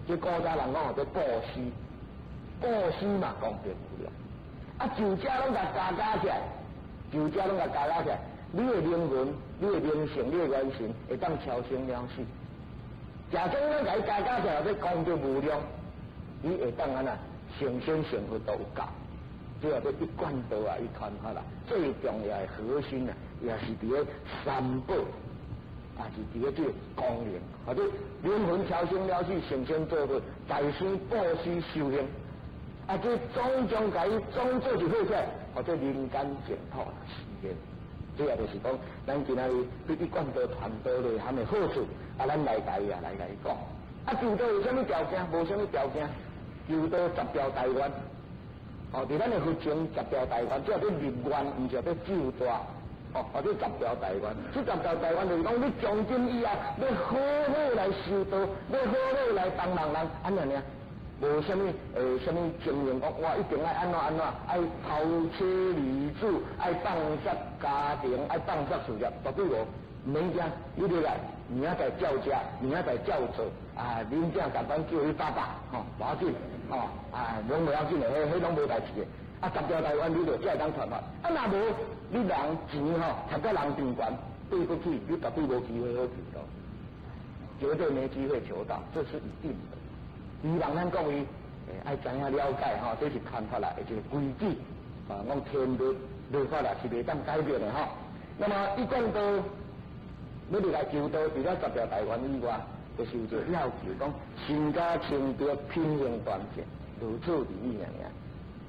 這古早人講號做布施，布施嘛功德無量。啊，就這攏共加加起來，就這攏共加加起來，你的靈魂、你的靈性、你的元神，會當超生了死。假裝咱共伊加加起來，這功德無量，你會當按怎成仙成佛都有夠。這個一貫道啊，一傳法啦，最重要的核心啊，也是佇咧三寶，也是佇咧這個功能，或者靈魂超生了死，成仙做佛，在世布施修行，啊，這種種共伊總做一伙起來，或者人間淨土實現。這也就是講，咱今仔日對一貫道傳道內涵的好處，啊，咱來共伊啊，來共伊講。啊，求道有啥物條件？無啥物條件，求道十條大願。哦，佇咱的佛經十條大願，這叫做立願，毋是叫做咒大。哦，或者十條大願，這十條大願就是講，你從今以後欲好好來修道，欲好好來幫忙人，按呢爾。無啥物啥物情形，講我一定愛按怎按怎，愛拋妻離子，愛放捨家庭，愛放捨事業，絕對無，毋免驚，你入來，明仔載照食，明仔載照做，啊，恁囝共款叫伊爸爸，吼，無要緊，吼，啊，攏無要緊的，彼攏無代誌的。啊，十條大願你就才會當傳法，啊，若無你人錢吼，貼甲人貧窮，對不起，你絕對無機會好求道，絕對沒機會求道，這是一定的。希望咱各位愛知影了解吼，這是傳法來的一個規矩，啊，講天律律法啦是袂當改變的吼。那麼一貫道欲入來求道，除了十條大願以外，就是有一個要求，講身家清白，品行端正，如此而已爾爾。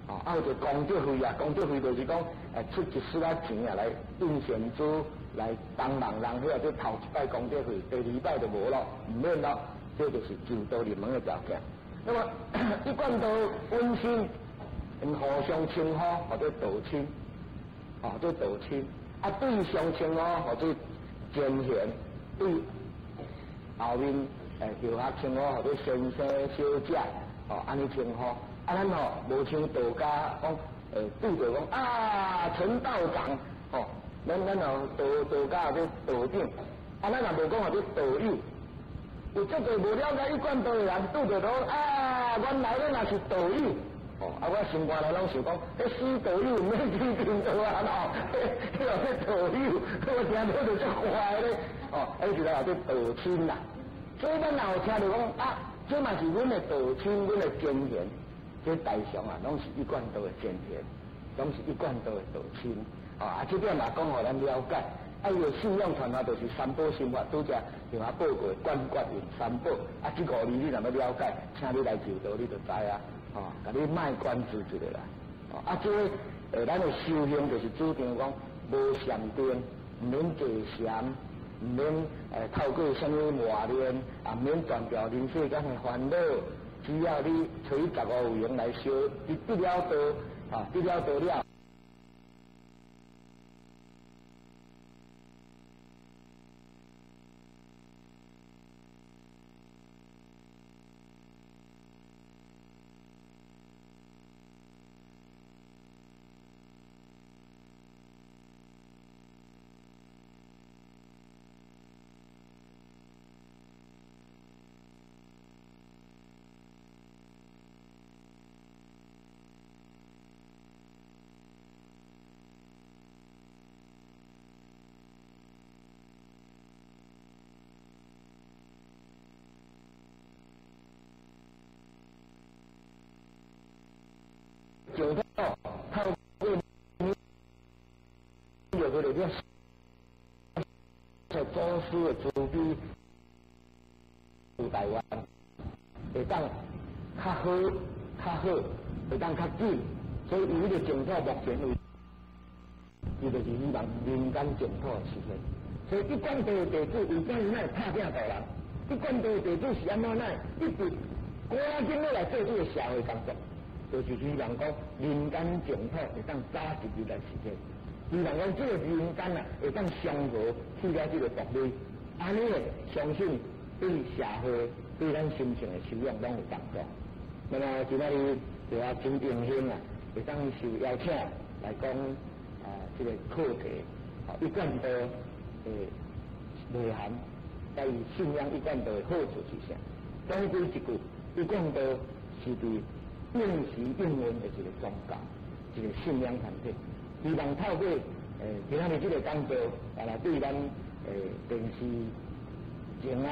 哦，啊有一個功德費啊，功德費就是講，出一絲仔錢啊來印善珠，來幫忙人，彼個頭一擺功德費，第二擺就無咯，毋免咯，這就是求道入門的條件。那麼一貫道溫馨，𪜶互相稱呼，號做道親，號做道親。啊，對上稱呼，號做前賢，對後面後學稱呼，號做先生、小姐，吼，按呢稱呼。啊，咱吼無像道家講，對著講啊，陳道長，吼，咱吼道家號做道長，啊，咱也無講號做道友。有足濟無了解一貫道的人，拄著講啊，原來你若是道友，哦，啊，我心肝內攏想講，彼死道友毋免去貧道啊，吼，彼號做道友，我聽著就足壞咧，哦，彼是來號做道親啦。所以咱若有聽著講啊，這嘛是阮的道親，阮的前賢，這大上啊，攏是一貫道的前賢，攏是一貫道的道親，哦，啊，這點嘛講予咱了解。啊，伊的信仰傳法就是三寶心法，拄才向我報告的觀覺用三寶。啊，這五字你若欲了解，請你來求道，你就知啊。吼，共你賣關子一下啦。啊，這个咱的修行就是主張講無禪定，毋免坐禪，毋免透過啥物磨練，也毋免斷掉人世間的煩惱。只要你揣十五有緣來修，你得了道，啊，得了道了。就透過有個裡面，在祖師的慈悲，有台灣會當較好、較好，會當較緊，所以伊彼個淨土目前為止伊就是希望人間淨土的實現。所以一貫道的弟子為啥伊會拍拚度人？一貫道的弟子是按怎會一直趕緊欲來做這个社會工作，就是希望講人間淨土會當早一日來實現。希望講這个人間啊會當祥和去了這个毒類，按呢相信對社會對咱心性的修養攏有幫助。那麼今仔日就也真榮幸啊，會當受邀請來講啊這个課題，一貫道的內涵，佮伊信仰一貫道的好處是啥？總歸一句，一貫道是佇應時應運的一个宗教，一个信仰團體。希望透過今仔日這个講座，來對咱電視前啊，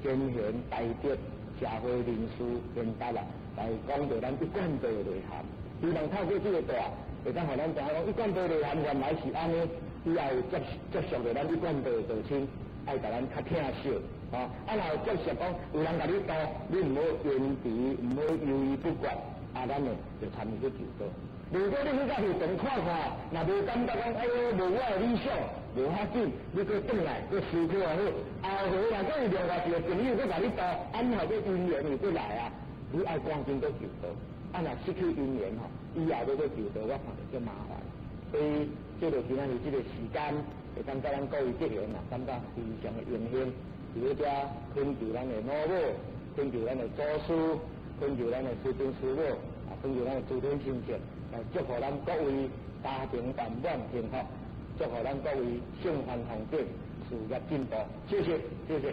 前賢大德、社會人士賢達啊，來講著咱一貫道的內涵。希望透過這个帶，會當予咱知影講一貫道內涵原來是按呢，以後接接觸著咱一貫道的道親，愛共咱較疼惜，吼。啊，若有接觸講有人共你度，你毋好延遲，毋好猶豫不決，啊，咱呢就參與去求道。如果你去到現場看看，若無感覺講，哎喲，無我的理想，無要緊，你閣轉來，閣思考好。後回若閣有另外一个朋友閣共你度，按後閣姻緣又閣來啊，你愛趕緊閣求道。啊，若失去姻緣吼，以後欲閣求道，我看著足麻煩。所以，這就今仔日這个時間，會當佮咱各位結緣啊，感覺非常的榮幸。佇咧遮懇求咱的老母，懇求咱的祖師，懇求咱的師尊師母，啊，懇求咱的諸天親戚，來祝福咱各位家庭圓滿幸福，祝福咱各位聖凡宏德，事業進步。謝謝，謝謝。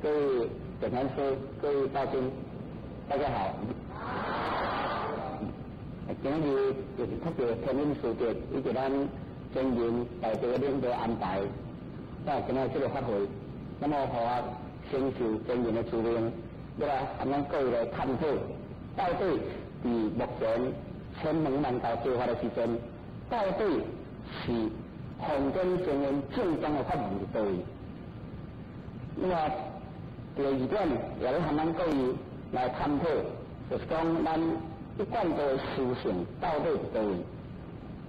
各位本堂师，各位大尊，大家好。今日就是特別天恩師德以及咱前人大德領導安排，到今仔這个法會，那麼予我承受前人的使命，欲來和咱各位來探討，到底佇目前千門萬道做法的時陣，到底是奉天承運正宗的法門佇佗位？那麼第二點，也欲和咱各位來探討，就是講咱一貫的思想到底佇佗位？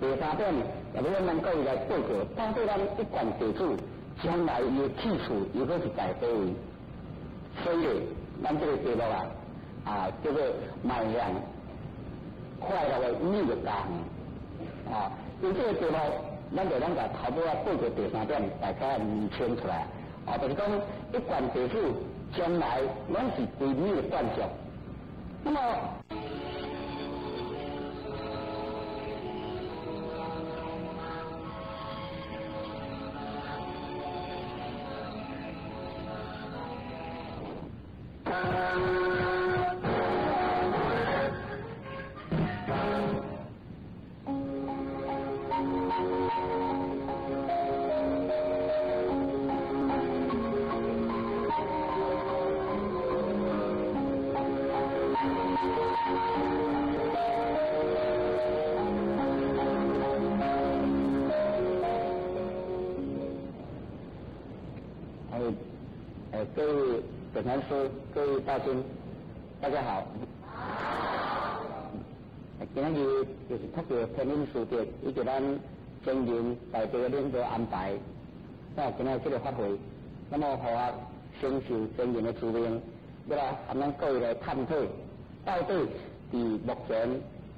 第三點，也欲咱各位來報告，到底咱一貫地主將來伊的去處又閣是在佗位？所以，咱這个題目啊，叫做邁向快樂的美玉家園啊。因這个題目，咱就咱共頭尾仔報告第三點，大家釐清出來。啊，就是講一貫地主將來攏是歸你的管束。那麼，各位本堂师，各位大尊，大家好。今仔日就是特別天恩師德以及咱前人大德領導安排，到今仔這个法會，那麼予我承受前人的使命，欲來和咱各位來探討，到底佇目前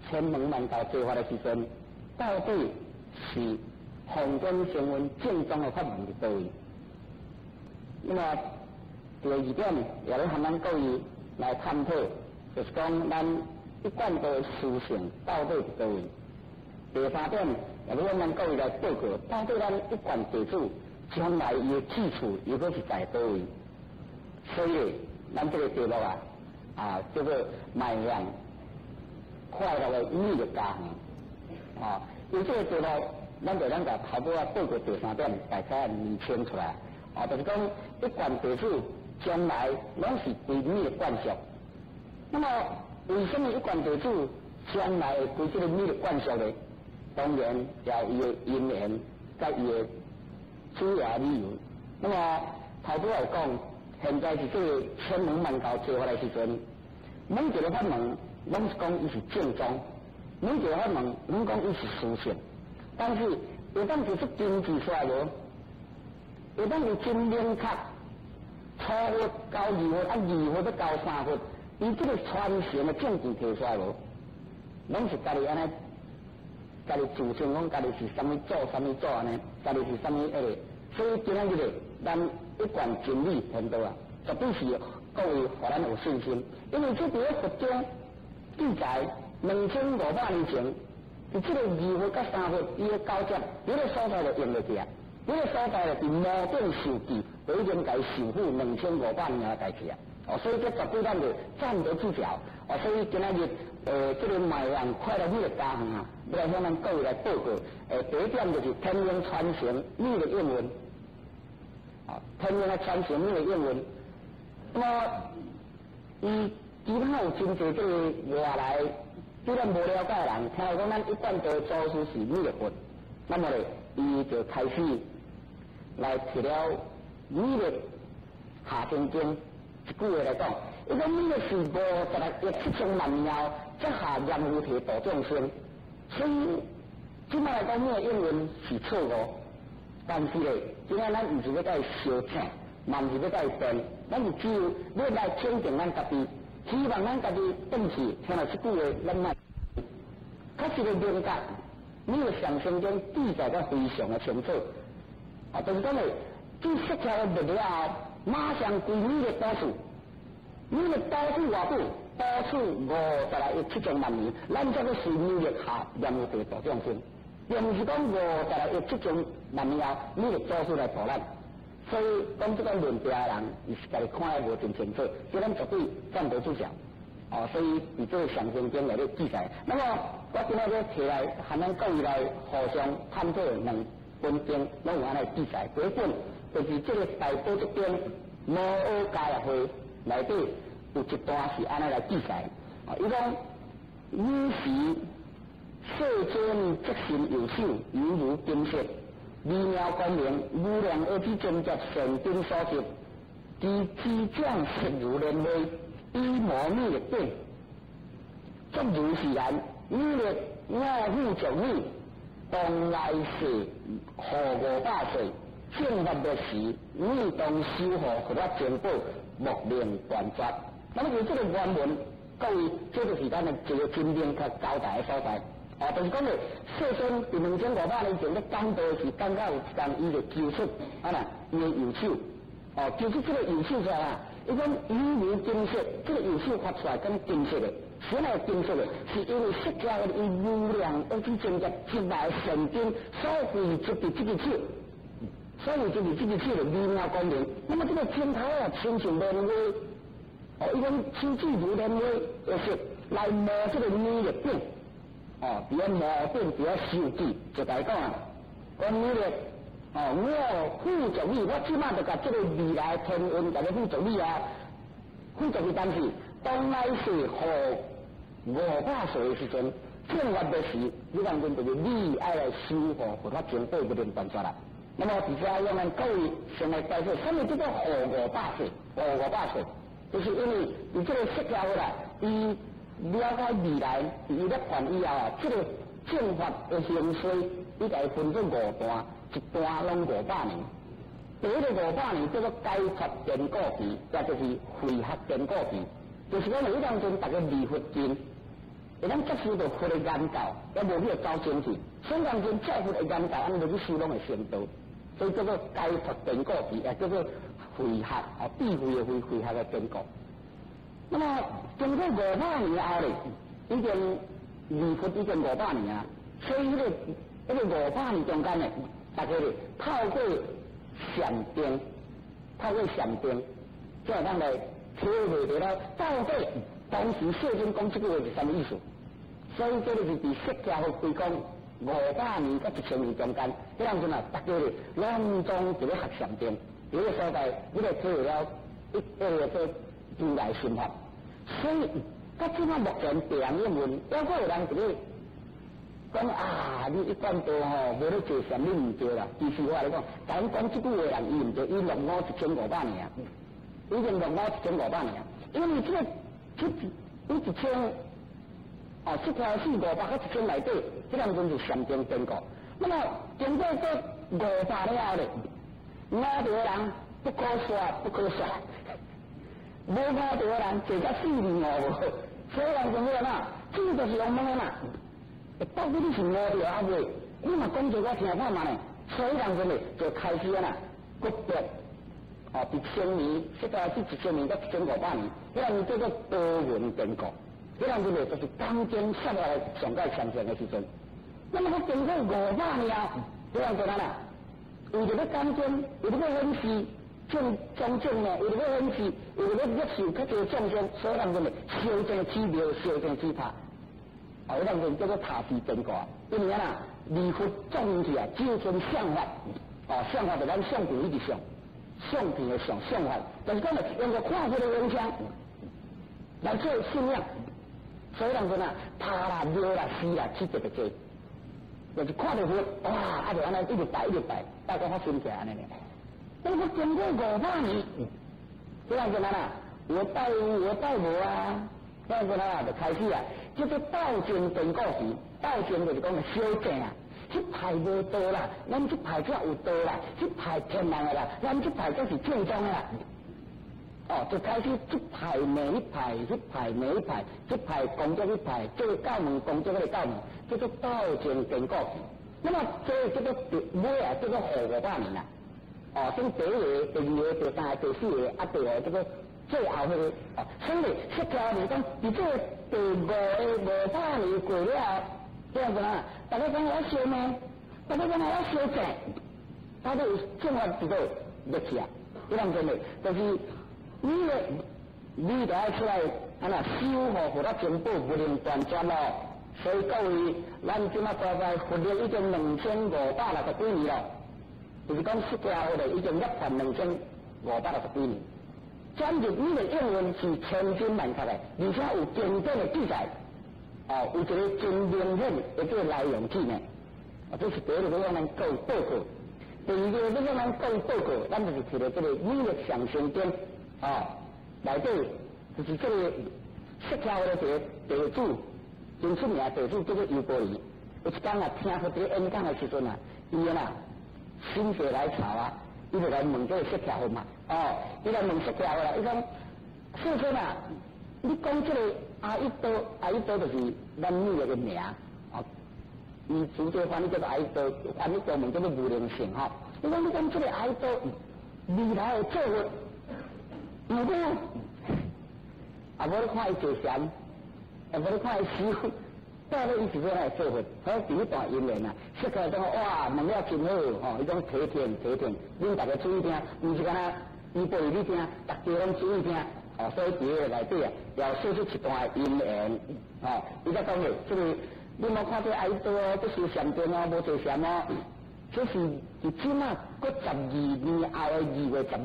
千門萬道做法的時陣，到底是奉天承運正宗的法門佇佗位？那麼第二點，也欲和咱各位來探討，就是講咱一貫的思想到底佇佗位？第三點，也欲向咱各位來報告，到底咱一貫地主將來伊的去處又閣是在佗位？所以，咱這個題目啊，叫做邁向快樂的美麗家園。有這個題目，咱就咱共頭拄仔報告第三點，大概釐清出來。就是講一貫地主將來攏是歸美的管束。那麼，為什麼一貫地主將來會歸這個美的管束呢？當然，也有伊的因緣，佮伊的主要理由。那麼頭拄仔有講，現在是這個千門萬教做法的時陣，每一個法門攏是講伊是正宗，每一個法門攏講伊是殊勝。但是會當提出根據出來無？會當有真明確，初佛到二佛，二佛欲到三佛，伊這個傳承的證據提出來無？攏是家己按呢，家己自稱講家己是啥物祖，啥物祖按呢？家己是啥物彼個？所以今仔日咧，咱一貫真理天道啊，絕對是各位予咱有信心，因為這佇咧佛經記載2500年前，佇這個二佛佮三佛伊的交接，彼個所在就用袂去啊，彼個所在就佇摩頂授記，就已經共伊受付2500年的代誌啊。所以這絕對咱就站得住腳。所以今仔日，這個邁向快樂美麗家園啊，欲來向咱各位來報告。第一點就是天命傳承美的應運。天命的傳承美的應運。那麼，伊其他有真濟這個外來對咱無了解的人，聽講咱一貫道祖師是彌勒佛，那麼咧，伊就開始來提了彌勒下天經一句話來講，伊講彌勒是56億7000萬年後，才下閻浮提度眾生，所以這擺來講，彌勒應運是錯誤。但是咧，今仔咱毋是欲共伊相爭，嘛毋是欲共伊辯，咱是只有欲來肯定咱家己，希望咱家己轉去聽著這句話，咱莫確實的明白，彌勒上生經記載得非常的清楚。就是講咧，這釋迦佛滅了後，馬上歸彌勒兜率，彌勒兜率偌久？兜率56億7000萬年，咱才閣隨彌勒下閻浮提度眾生，並毋是講56億7000萬年後，彌勒祖師來度咱。所以講這個論調的人，伊是家己看得無真清楚，這咱絕對站得住腳。所以佇這個上生經內底記載。那麼我今仔日提來，和咱各位來互相探討兩本經，攏有按呢記載。第一本就是這個大寶積經摩訶迦葉會內底有一段是按呢來記載。伊講爾時世尊即身右手猶如金色，微妙光明，無量阿底尊者善根所得，其指掌色如蓮花，以摩彌勒頂，作如是言：彌勒，我付囑你，當來世後500世，正法滅時，你當守護佛法珍寶，莫令斷絕。那麼就這個原文，各位，這就是咱的一個真明確交代的所在。就是講咧，世尊佇2500年前咧講道時，講到有一工，伊就抽出，啊啦，伊的右手，抽出這個右手出來啊，伊講猶如金色，這個右手發出來敢金色的，啥物金色的？是因為釋迦佛伊無量阿底尊者積來善根所匯集佇這个手，所匯集佇這个手的微妙光明。那麼這個鏡頭啊，親像蓮花，伊講手指如蓮花的色來摩這個彌勒頂。佇遐摩頂，佇遐授記，就共伊講啊，講彌勒，我付囑你，我這擺就共這個未來天運共你付囑你啊，付囑你，但是當來世後500歲的時陣，正法滅時，你當陣就是你愛來守護佛法珍寶，不能斷絕啦。那麼佇遮讓咱各位先來解釋，啥物叫做後五百歲？後五百歲，就是因為佇這個釋迦佛啦，伊了解未來，伊涅槃以後啊，這個正法的興衰，伊共伊分做五段，一段攏五百年。第一個五百年叫做解脫堅固期，也就是慧學堅固期，就是講彼當陣逐家離佛近，會當接受著佛的言教，猶無去走精進。所以當陣照佛的言教，按呢落去修攏會成道，所以叫做解脫堅固期，也叫做慧學，智慧的慧，慧學的堅固。那麼經過五百年後咧，已經離佛已經五百年啊。所以彼个500年中間的，大家咧透過禪定，透過禪定，才會當來體會到了到底當時世尊講這句話是啥物意思。所以這個是佇釋迦佛開講500年佮1000年中間，彼當陣啊，大家咧攏總佇咧學禪定，佇個所在，你就體會了一個做如來心法。所以，佮這馬目前別人應問，抑閣有人佇咧講啊，你一貫道吼，無咧坐禪，你毋對啦。其實我來講，共阮講這句話人，伊毋對，伊落伍1500年啊，已經落伍一千五百年，因為這個這一千哦，釋迦四五百佮一千內底，這當陣是禪定典故。那麼經過這五百了後咧，悟道的人不可說不可說，無悟道的人坐甲四二五無，所以人講咩啦？這個就是用問的嘛。到底你是悟著猶未？你嘛講做我聽看覓呢？所以人講咧就開始啊啦，國別哦，佇千年，釋迦是1000年到1500年，彼陣叫做多聞典故，彼陣咧就是講經說來上蓋上上的時陣。那麼閣經過五百年後，彼陣就哪啦？為著欲講經，為著欲顯示眾種種呢，為著欲顯示，為著欲攝受較濟眾生，所以人講咧，燒成寺廟，燒成寺塔。哦，彼陣叫做塔寺典故，因為啊啦，離佛眾去啊，只剩像法，哦，像法就咱相片一直相，相片的相相法，就是講咧，用個看佛的影像來做信仰，所以人講啊，塔啦、廟啦、寺啦，起特別濟，就是看著佛，哇，啊就按呢一直拜一直拜，拜到發心起來按呢爾。那麼經過500年，這樣子啦，有拜有拜無啊？這樣子啦，就開始啊，叫做鬥爭典故時，鬥爭就是講相爭啊。這派無道啦，咱這派才有道啦，這派騙人的啦，咱這派才是正宗的啦。哦，就開始這派罵彼派，彼派罵彼派，這派攻擊彼派，這個教門攻擊彼個教門，叫做鬥爭典故時。那麼這叫做尾啊，叫做後五百年啦。哦，從第一個、第二個、第三個、第四個，啊，第五個叫做最後彼個。哦，所以釋迦牟尼講，佇這個第五個五百年過了後，這樣子啊，大家講我相罵，大家講我相爭，他都有正法佇佗落去啊。這樣子咧，就是你咧，你著愛出來，按怎守護佛法珍寶，不能斷絕咯。所以各位，咱這馬大概佛曆已經2560幾年咯，就是講釋迦佛咧已經涅槃2560幾年。轉入你的應運是千真萬確的，而且有經典的記載，哦，有一個真明顯的這個來龍去脈。啊，這是第一個欲向咱報報告。第二個欲向咱講報告，咱就是提著這個彌勒上生經，哦，內底就是這個釋迦佛的一個弟子，真出名的弟子叫做優波離。有一工啊，聽佛佇咧演講的時陣啊，伊啊心血來潮啊，伊就來問這個釋迦佛嘛，哦，伊來問釋迦佛啦，伊講世尊啊，你講這個阿逸多，阿逸多就是咱彌勒的名，哦，伊直接翻譯叫做阿逸多，翻譯中文叫做無靈性吼。伊講你講這個阿逸多未來會做佛，毋過，啊，無你看伊坐禪，啊，無你看伊修。到底伊是欲按怎做佛？好，佇彼段因緣啊，釋迦講哇，問了真好吼，伊講體聽體聽，恁逐家注意聽，毋是干焦優波離你聽，逐家攏注意聽。哦，所以佇彼個內底啊，要說出一段因緣，哦，伊才講咧，這個你莫看這阿逸多哦，閣修禪定哦，無坐禪哦，這是佇這馬閣12年後的2月15，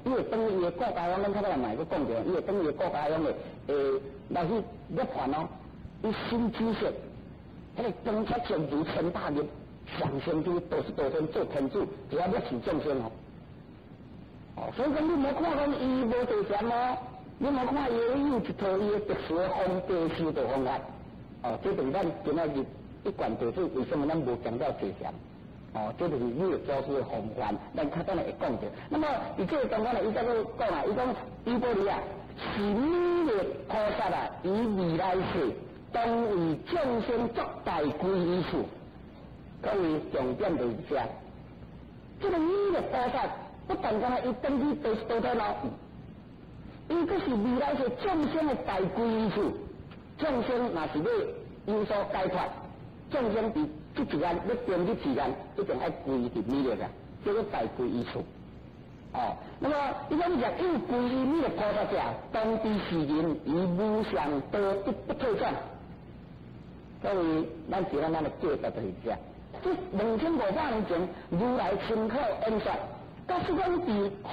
伊會轉伊的國家鄉，咱較早嘛會閣講著，伊會轉伊的國家鄉的，來去涅槃哦。伊心知識，彼個光速如千百日，上升至道士道天做天主，就要攝受眾生哦。哦，所以講你莫看講伊無坐禪哦，你莫看伊有一套伊的特殊的方法修道方法。哦，這就是咱今仔日一貫弟子為什麼咱無強調坐禪？哦，這就是彌勒祖師的風範，咱較等下會講著。那麼佇這個當中呢，伊再閣講啊，伊講優波離啊，是彌勒菩薩啊，於未來世，當為眾生作大皈依處，各位重點就是這，這個彌勒菩薩不但干焦伊轉去道士道天咯，伊閣是未來世眾生的大皈依處，眾生若是欲有所解脫，眾生佇這一願欲定入誓願，一定愛歸入彌勒啊，叫做大歸依處。哦，那麼伊講若有歸依彌勒菩薩者，當知是人於無上道得不退轉。所以，咱今仔咱的價值就是這。這2500年前，如來親口演說，假使講佇後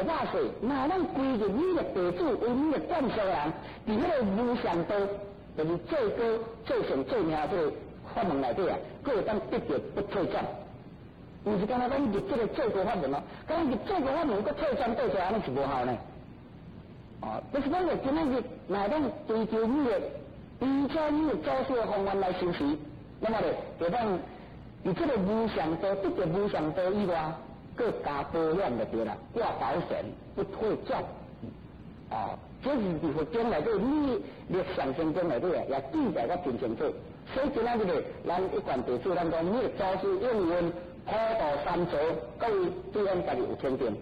500歲，若咱歸入彌勒地主為彌勒灌輸人，佇彼个無上道，就是最高、最上、最名這个法門內底啊，閣會當得著不退轉。毋是干焦講入這个最高法門咯，講入最高法門閣退轉倒轉，按呢是無效呢。哦，就是講咧，今仔日若會當追求彌勒，依照彌勒祖師的方案來修持，那麼咧，就當佇這个無上道得著無上道以外，閣加保險就對啦，掛保險不退轉。哦，這是佇佛經內底，彌勒上生經內底啊，也記載得真清楚。所以今仔日咧，咱一貫弟子咱講彌勒祖師應允普度三座，各位對咱家己有肯定。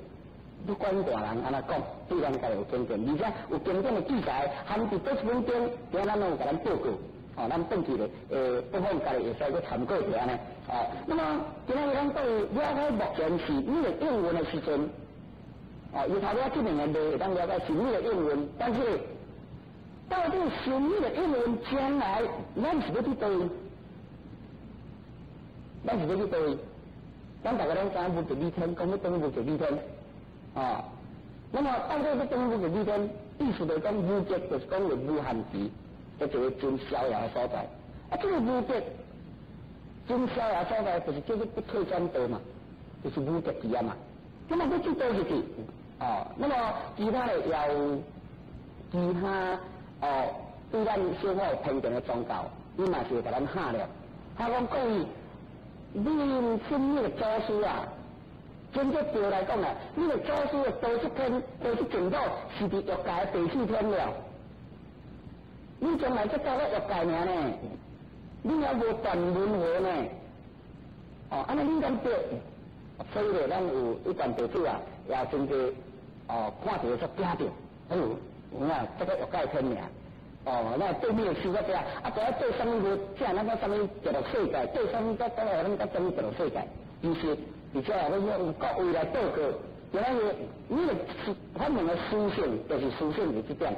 不管大人按怎講，對咱家己有肯定，而且有經典的記載，含佇佗一本經，今咱攏有共咱報告。哦，咱轉去咧，不妨家己會使閣參考一下呢。哦，那麼今仔日咱對了解目前是彌勒應允的時陣，哦，伊頭拄仔這兩个字會當了解是彌勒應允，但是到底是彌勒應允將來，咱是欲去佗位？咱是欲去佗位？咱逐个攏知影無極理天，講欲轉無極理天，哦，那麼到底欲轉無極理天，意思就講無極，就是講有無限期，一個真逍遙的所在。啊，這個無極真逍遙所在，就是叫做不退轉道嘛，就是無極期啊嘛。那麼欲去佗入去？哦，那麼其他的也有其他哦，對咱小可有偏見的宗教，伊嘛是會共咱嚇了。他講各位，恁信那个祖師啊，真正對來講啊，你个祖師的兜率天、兜率淨土是佇欲界第四天了。你將來才到了欲界爾呢，你猶無斷輪迴呢。哦，按呢你敢對？所以咧，咱有一貫弟子啊，也真濟哦，看著煞驚著，哎喲，有影這个欲界天爾。哦，那對面修到這，啊，就愛對啥物無正，咱講啥物極樂世界，對啥物才講予咱講啥物極樂世界。其實，而且啊，欲用各位來報告，今仔日你的法門的殊勝，就是殊勝佇這點，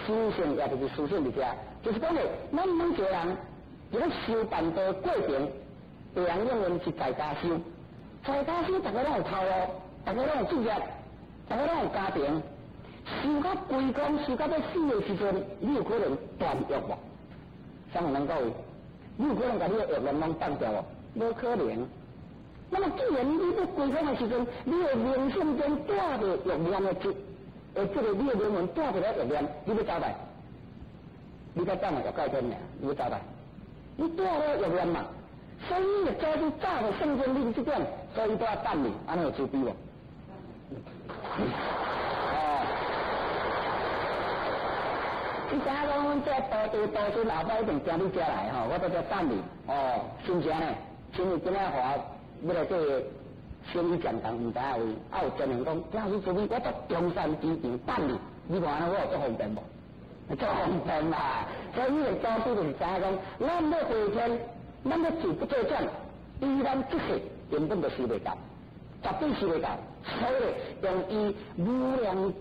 殊勝也就是殊勝佇遮，就是講咧，咱每一個人佇咧修辦道過程，別人認為是在家修，在家修，逐家攏有頭路，逐家攏有事業，逐家攏有家庭。修到歸空，修到欲死的時陣，你有可能斷欲無？啥物人講？你有可能共你的欲望攏放掉無？無可能。那麼既然你欲歸空的時陣，你的靈性中帶著欲念的質，這个你的靈魂帶著了欲念，你欲走佗？你才等下欲界天爾，你欲走佗？你帶了欲念嘛？所以你早就早就聖經裡這點，所以都要等你，按呢有慈悲無？哦，你知影講阮這徒弟徒孫後擺一定行你遮來吼，我佇遮等你。哦，是毋是按呢？因為今仔予我欲來做生意講堂，毋知影位，啊有真人講，老師慈悲，我佇中山機場等你，你看按呢我有足方便無？足方便啦！所以彼个祖師就是知影講，咱欲回天，咱欲住不退轉，比咱這世根本就修袂到，絕對修袂到。所以用伊無量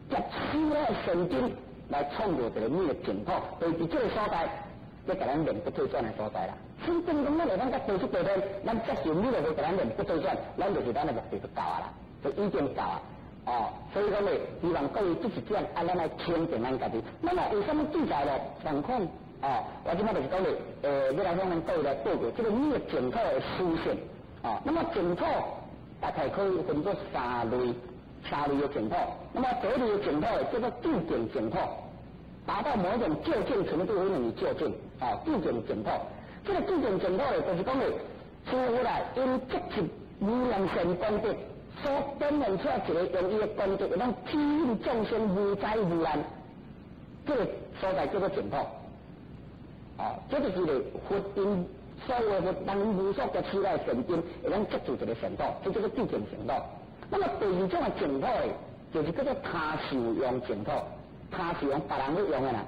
劫修的神經來創造一个彌勒淨土，就是佇這个所在，欲共咱練不退轉的所在啦。所以等講咱會當佮兜率地天，咱接受彌勒會共咱練不退轉，咱就是咱的目的就到啊啦，就已經到啊。哦，所以講咧，希望各位這一點，啊，咱來肯定咱家己。那麼為啥物記載咧？共款哦，我這擺就是講咧，欲來向咱各位來報告這个彌勒淨土的殊勝。哦，那麼淨土大概可以分做三類，三類的淨土。那麼第一類的淨土叫做究竟淨土，達到某一種究竟程度，可能究竟，哦，究竟淨土。這个究竟淨土咧，就是講咧，諸佛來因積集無量善功德，所展現出來一个用伊的功德，會當指引眾生無災無難，這个所在叫做淨土。哦，這就是咧佛因所有佛人無所得起來的善根，會當積聚一个淨土，這叫做究竟淨土。那麼第二種的淨土咧，就是叫做他受用淨土，他受用別人欲用的啦。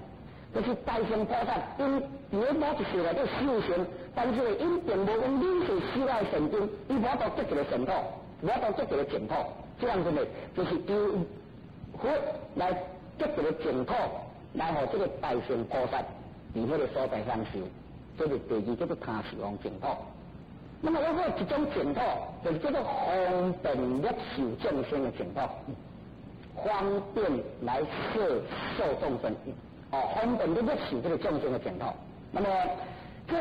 就是大乘菩薩，𪜶佇咧某一世內底修行，但是𪜶並無講累世修來善根，伊無法度得一个淨土，無法度得一个淨土。這樣子呢，就是由佛來得一个淨土，來予這个大乘菩薩佇彼个所在享受，這是第二叫做他受用淨土。那麼猶閣一種淨土，就是叫做方便攝受眾生的淨土，方便來攝受眾生。哦，方便咧攝受這个眾生的淨土。那麼，這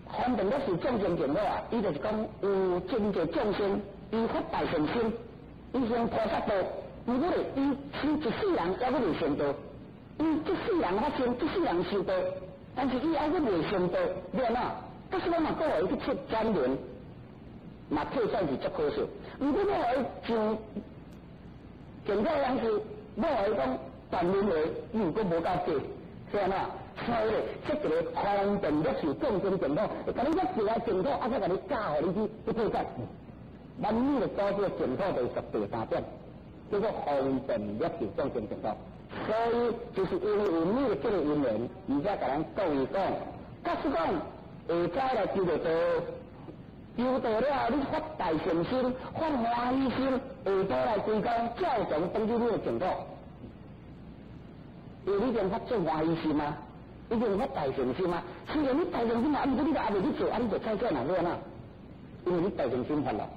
方便攝受眾生淨土啊，伊就是講有真濟眾生，伊發大善心，伊行菩薩道，毋過咧，伊修一世人猶閣未成道，伊這世人發心，這世人修道，但是伊猶閣未成道，欲按怎？假使我嘛閣予伊去出轉輪，嘛退轉是足可惜。毋過欲予伊上淨土樣子，欲予伊講斷輪迴，伊又閣無夠格，是按怎？所以咧，設一个方便攝受眾生淨土，會共你攝入來淨土，啊，閣共你教予你去去退轉。咱彌勒祖師的淨土就是屬第三點，叫做方便攝受眾生淨土。所以就是因為有彌勒這个因緣，而且共咱各位講，假使講下早來求著道，求道了後，你發大善心，發歡喜心，下晡來歸功，照常轉去你的淨土。因為你已經發做歡喜心啊，已經發大善心啊。雖然你大善心啊，毋過你都猶未去做，啊，你就再轉啊，欲按怎？因為你大善心發了，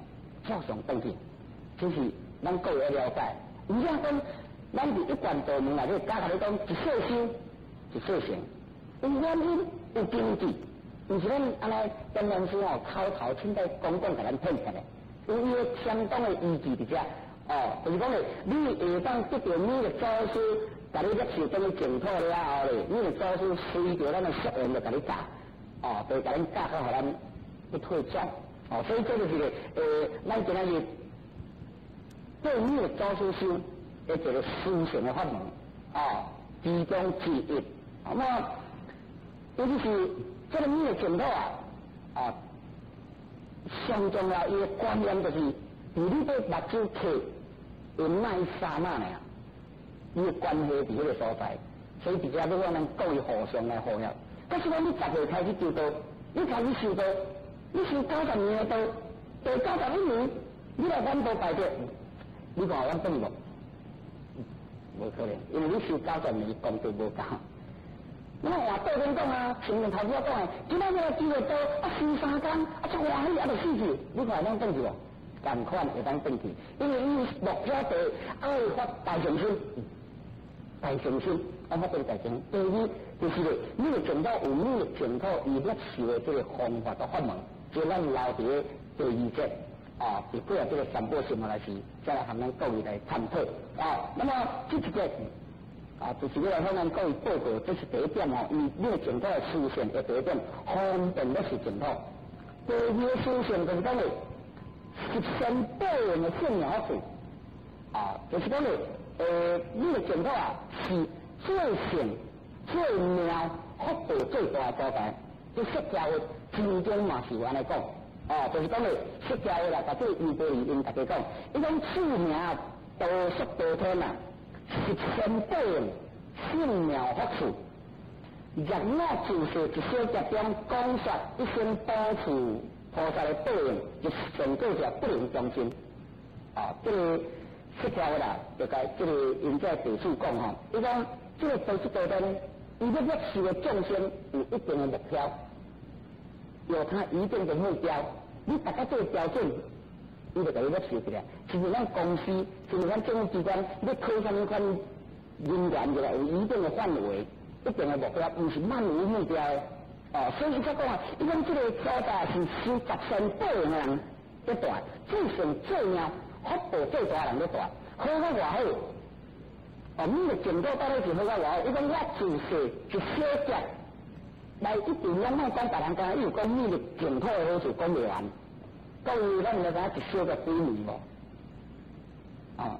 照常轉去，這是咱各位愛了解。毋是講，咱佇一貫道門內底教共你講，一世修，一世成，有原因，有根據。毋是咱按呢簡單說吼，口頭凊彩講講，共咱騙起來，有伊的相當的依據佇遮。哦，就是講咧，你會當得著你的祖師，共你攝受轉去淨土了後咧，你的祖師隨著咱的宿緣就共你教，哦，就共咱教好，予咱去退轉。哦，所以這就是咧，咱今仔日對你的祖師修的一个思想的法門，哦，其中之一。那麼，尤其是這个彌勒淨土啊，啊，上重要伊的觀念就是，佇你欲目睭睇，會那一剎那爾，伊的關係佇彼个所在，所以佇遮欲讓咱各位互相來護佑。假使講你10歲開始求道，你開始修道，你修90年的道，第91年你來反道敗德，你看會當轉無？無可能，因為你修九十年功德無夠。那麼話對面講啊，前面頭拄仔講的，今仔日來求道，啊修三工，啊足歡喜，啊就死去，你看會當轉去無？仝款會當轉去，因為伊目標地愛發大善心，大善心，愛發這個大善心。第二就是咧，你會見到有你的淨土伊攝受的這个方法佮法門，就咱留佇咧第二節啊，佇過來這个三寶心來時，再來和咱各位來探討啊。那麼這一節啊，就是欲來向咱各位報告，這是第一點哦。伊你的淨土的思想的第一點，方便攝受淨土。第二个思想就是講咧，十善報應的聖妙法啊，就是講咧，你的淨土啊是最聖、最妙、福報最大的所在。這釋迦佛經中嘛是有按呢講，哦，就是講咧，釋迦佛啦，共這個優婆夷𪜶大家講，伊講此名道術道天啊，十善報應聖妙福處，若我自細一小劫中講說一生補處菩薩的報應，就上過者不能相信。啊，這个釋迦佛啦，就共這个𪜶這弟子講吼，伊講這个道術道天，伊欲攝受的眾生有一定的目標，有他一定的目標，你達到這个標準，伊就共你攝受起來。親像咱公司，親像咱政府機關，欲考啥物款人員入來，有一定的範圍，一定的目標，毋是漫無目標的。哦，所以伊才講啊，伊講這个所在是修十善報應的人咧蹛，最勝最妙福報最大的人咧蹛，好甲偌好。哦，你的淨土到底是好甲偌好？伊講我自細一小劫來一定攏莫講別人，敢若伊有講你的淨土的好處講袂完。各位，咱毋知影一小劫幾年無？啊。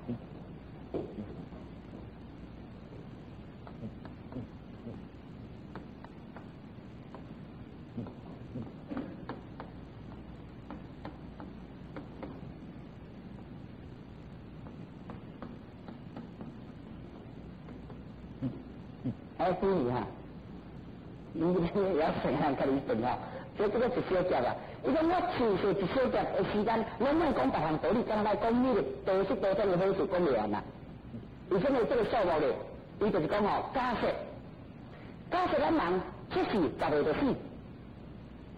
還有幾年啊？你也要算下，家己算吼。這這個一小節啊！伊講我持續一小節的時間，攏莫講別項道理，干焦來講你的道術道天的好處講袂完啦。為什麼這個數目咧？伊就是講吼，假設假設咱人出世10歲就死，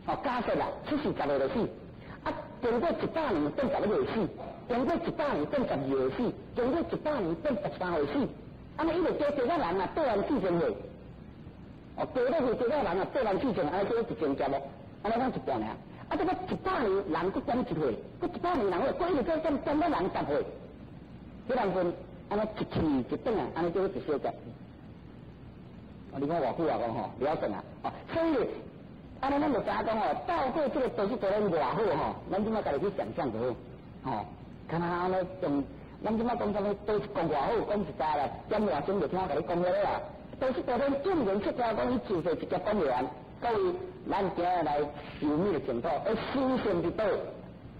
哦，假設啦，出世10歲就死，啊，經過100年變11歲死，經過100年變12歲死，經過100年變13歲死，按呢一直加加到人啊，八萬四千歲，哦，加落去加到人啊，八萬四千，按呢叫一千劫無？按呢講一半爾，啊，這個100年人閣減一歲，閣100年人閣一直閣減減到人10歲，彼當陣按呢一去一轉啊，按呢叫做一小劫。啊，你講偌久啊？講吼，了算啊！哦，所以按呢咱就知影講吼，透過這個道術道天偌好吼，咱這擺家己去想象就好，吼，敢若按呢用，咱這擺講啥物道術講偌好，講一早啦，點外鐘就聽我共你講了啦。道術道天竟然出來講，伊自細一劫講袂完。各位，咱今日來修彌勒淨土，而修行之道，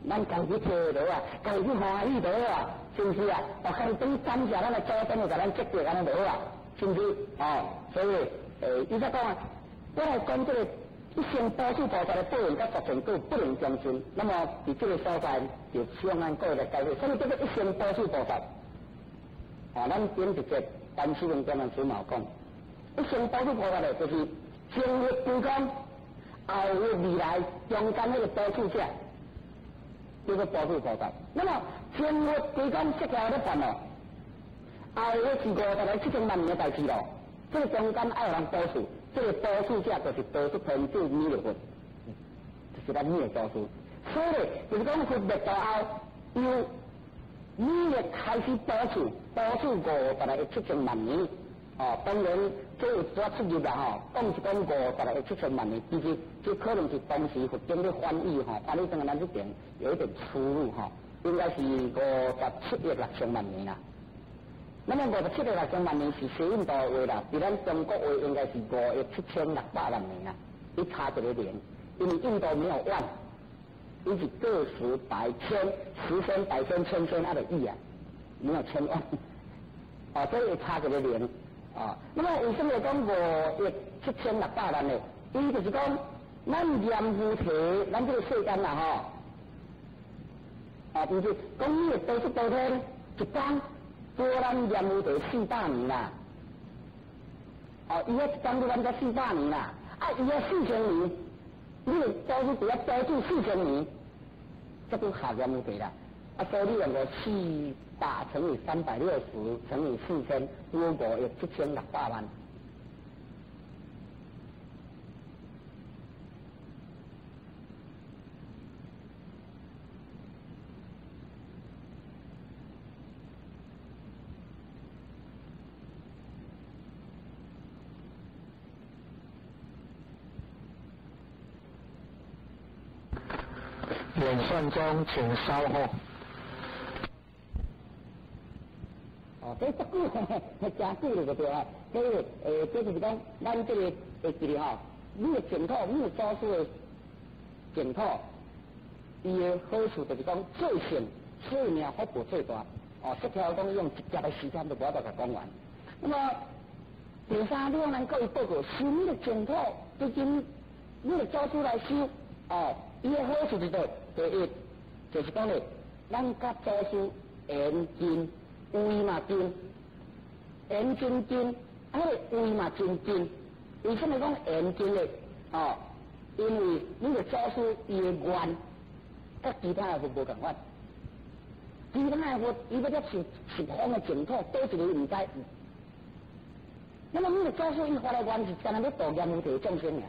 咱家己去體會啊，家己去歡喜就好啊，是毋是啊？哦，家己等感謝咱的祖先會共咱積德，按呢就好啊，是毋是？哦，所以，伊才講啊，我來講這個一生布施菩薩的報應，佮十善果不能相盡。那麼，佇這個所在，就向咱各位來解釋，啥物叫做一生布施菩薩？哦，咱頂一節陳師文專門師嘛有講，一生布施菩薩的，就是前日歸空，後日未來，中間彼個布施者，叫做布施菩薩。那麼前日歸空，釋迦咧辦咯，後日是50億7000萬年的代誌咯。這個中間愛予人布施，這個布施者就是道術天主彌勒佛，就是咱彌勒祖師。所以就是講佛滅度後，由彌勒開始布施，布施50億7000萬年。哦，當然這有寡出入啦吼，講是講50億7000萬年，其實這可能是當時佛經咧翻譯吼，翻譯成咱這邊有一點出入吼，應該是57億6000萬年啦。那麼57億6000萬年是西印度話啦，佇咱中國話應該是5億7600萬年啦，伊差一個零，因為印度沒有萬，伊是個十百千十千百千千千啊個億啊，沒有千萬，哦，所以差一個零。啊，那麼為什麼講5億7600萬呢？伊就是講，咱閻浮提，咱這個世間啦吼，啊，就是講你的道術道天一工，過咱閻浮提400年啦。哦，伊遐一工過咱遮四百年啦，啊，伊遐4000年，你的道術佇遐布施4000年，才拄合閻浮提啦。啊，所以你用個400乘以360乘以4000，有5億7600萬。演算中，請稍後。哦，這足久，真久了就對啊。所以，這就是講，咱這個會記得吼，你的淨土，你的祖師的淨土，伊的好處就是講最勝、最命福報最大。哦，釋迦講用一劫的時間都無法度共講完。那麼第三，你講咱各位報告，修你的淨土，最近你的祖師來修，哦，伊的好處是佗？第一，就是講咧，咱佮祖師緣近，位嘛近，緣真近，啊，彼個位嘛真近。為什麼講緣近咧？哦，因為你的祖師伊的願，佮其他的佛無仝款。其他的佛伊欲接受十方的淨土，佗一個伊毋知。那麼你的祖師伊發的願是干焦欲度閻浮提眾生爾，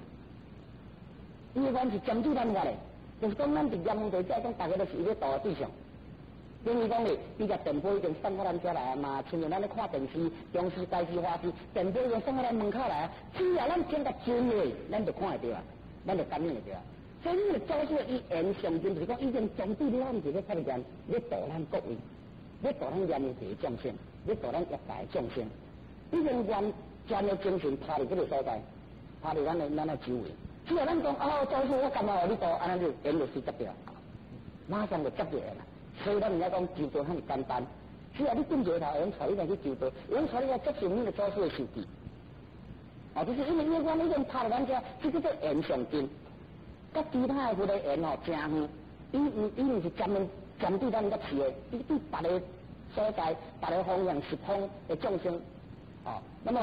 伊的願是針對咱發的，就是講咱佇閻浮提這種，逐个都是伊欲度的對象。等於講咧，伊共電波已經送到咱遮來啊嘛，親像咱咧看電視，中視、台視、華視，電波已經送到咱門口來啊。只要咱聽甲真話，咱就看會著啊，咱就感應會著啊。所以你的祖師伊緣上盡，就是講已經針對咱佇咧發願，欲度咱各位，欲度咱閻浮提眾生，欲度咱業界眾生，已經願全的精神拋佇這個所在，拋佇咱的周圍。只要咱講哦，祖師我感覺予你度，按呢就緣就隨接著，馬上就接著啦。所以咱毋曉講求道遐爾簡單，只要你轉一个頭，會用帶你來去求道，會用帶你來接受你的祖師的授記。哦，就是因為伊的願已經拍佇咱遮，這叫做緣上近，佮其他的佛的緣哦，誠遠。伊毋是專門針對咱遮飼的，伊對別个所在、別个方向、十方的眾生，哦，那麼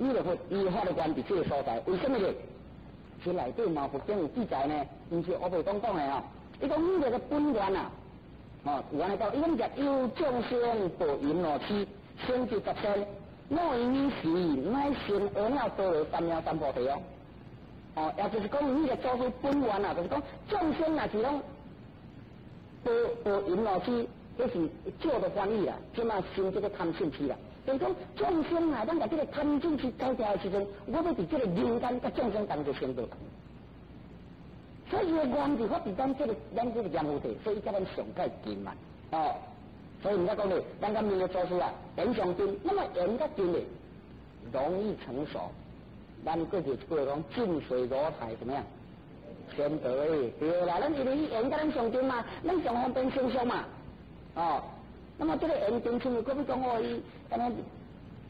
彌勒佛伊發的願佇這个所在，為什麼呢？是內底嘛佛經有記載呢，毋是烏白講講的哦。伊講彌勒的本願啊，哦，有按呢講，伊講欲有眾生墮淫怒痴，成就十善，若於彼時乃生阿耨多羅三藐三菩提哦。哦，也就是講彌勒祖師本願啊，就是講眾生若是攏墮淫怒痴，這是舊的翻譯啦，這馬新這個貪嗔痴啦。就是講眾生啊，咱共這個貪嗔痴解掉的時陣，我欲佇這個人間佮眾生同齊成道。所以伊的願就發佇咱這個閻浮提，所以伊才咱上蓋近嘛。哦，所以毋才講咧，咱佮彌勒祖師啊，緣上近，那麼緣較近咧，容易成熟。咱過去一句話講，近水樓台怎麼樣？先得月，對啦，咱因為伊緣佮咱上近嘛，咱上方便成熟嘛。哦，那麼這個緣近，像閣比講哦，伊按呢，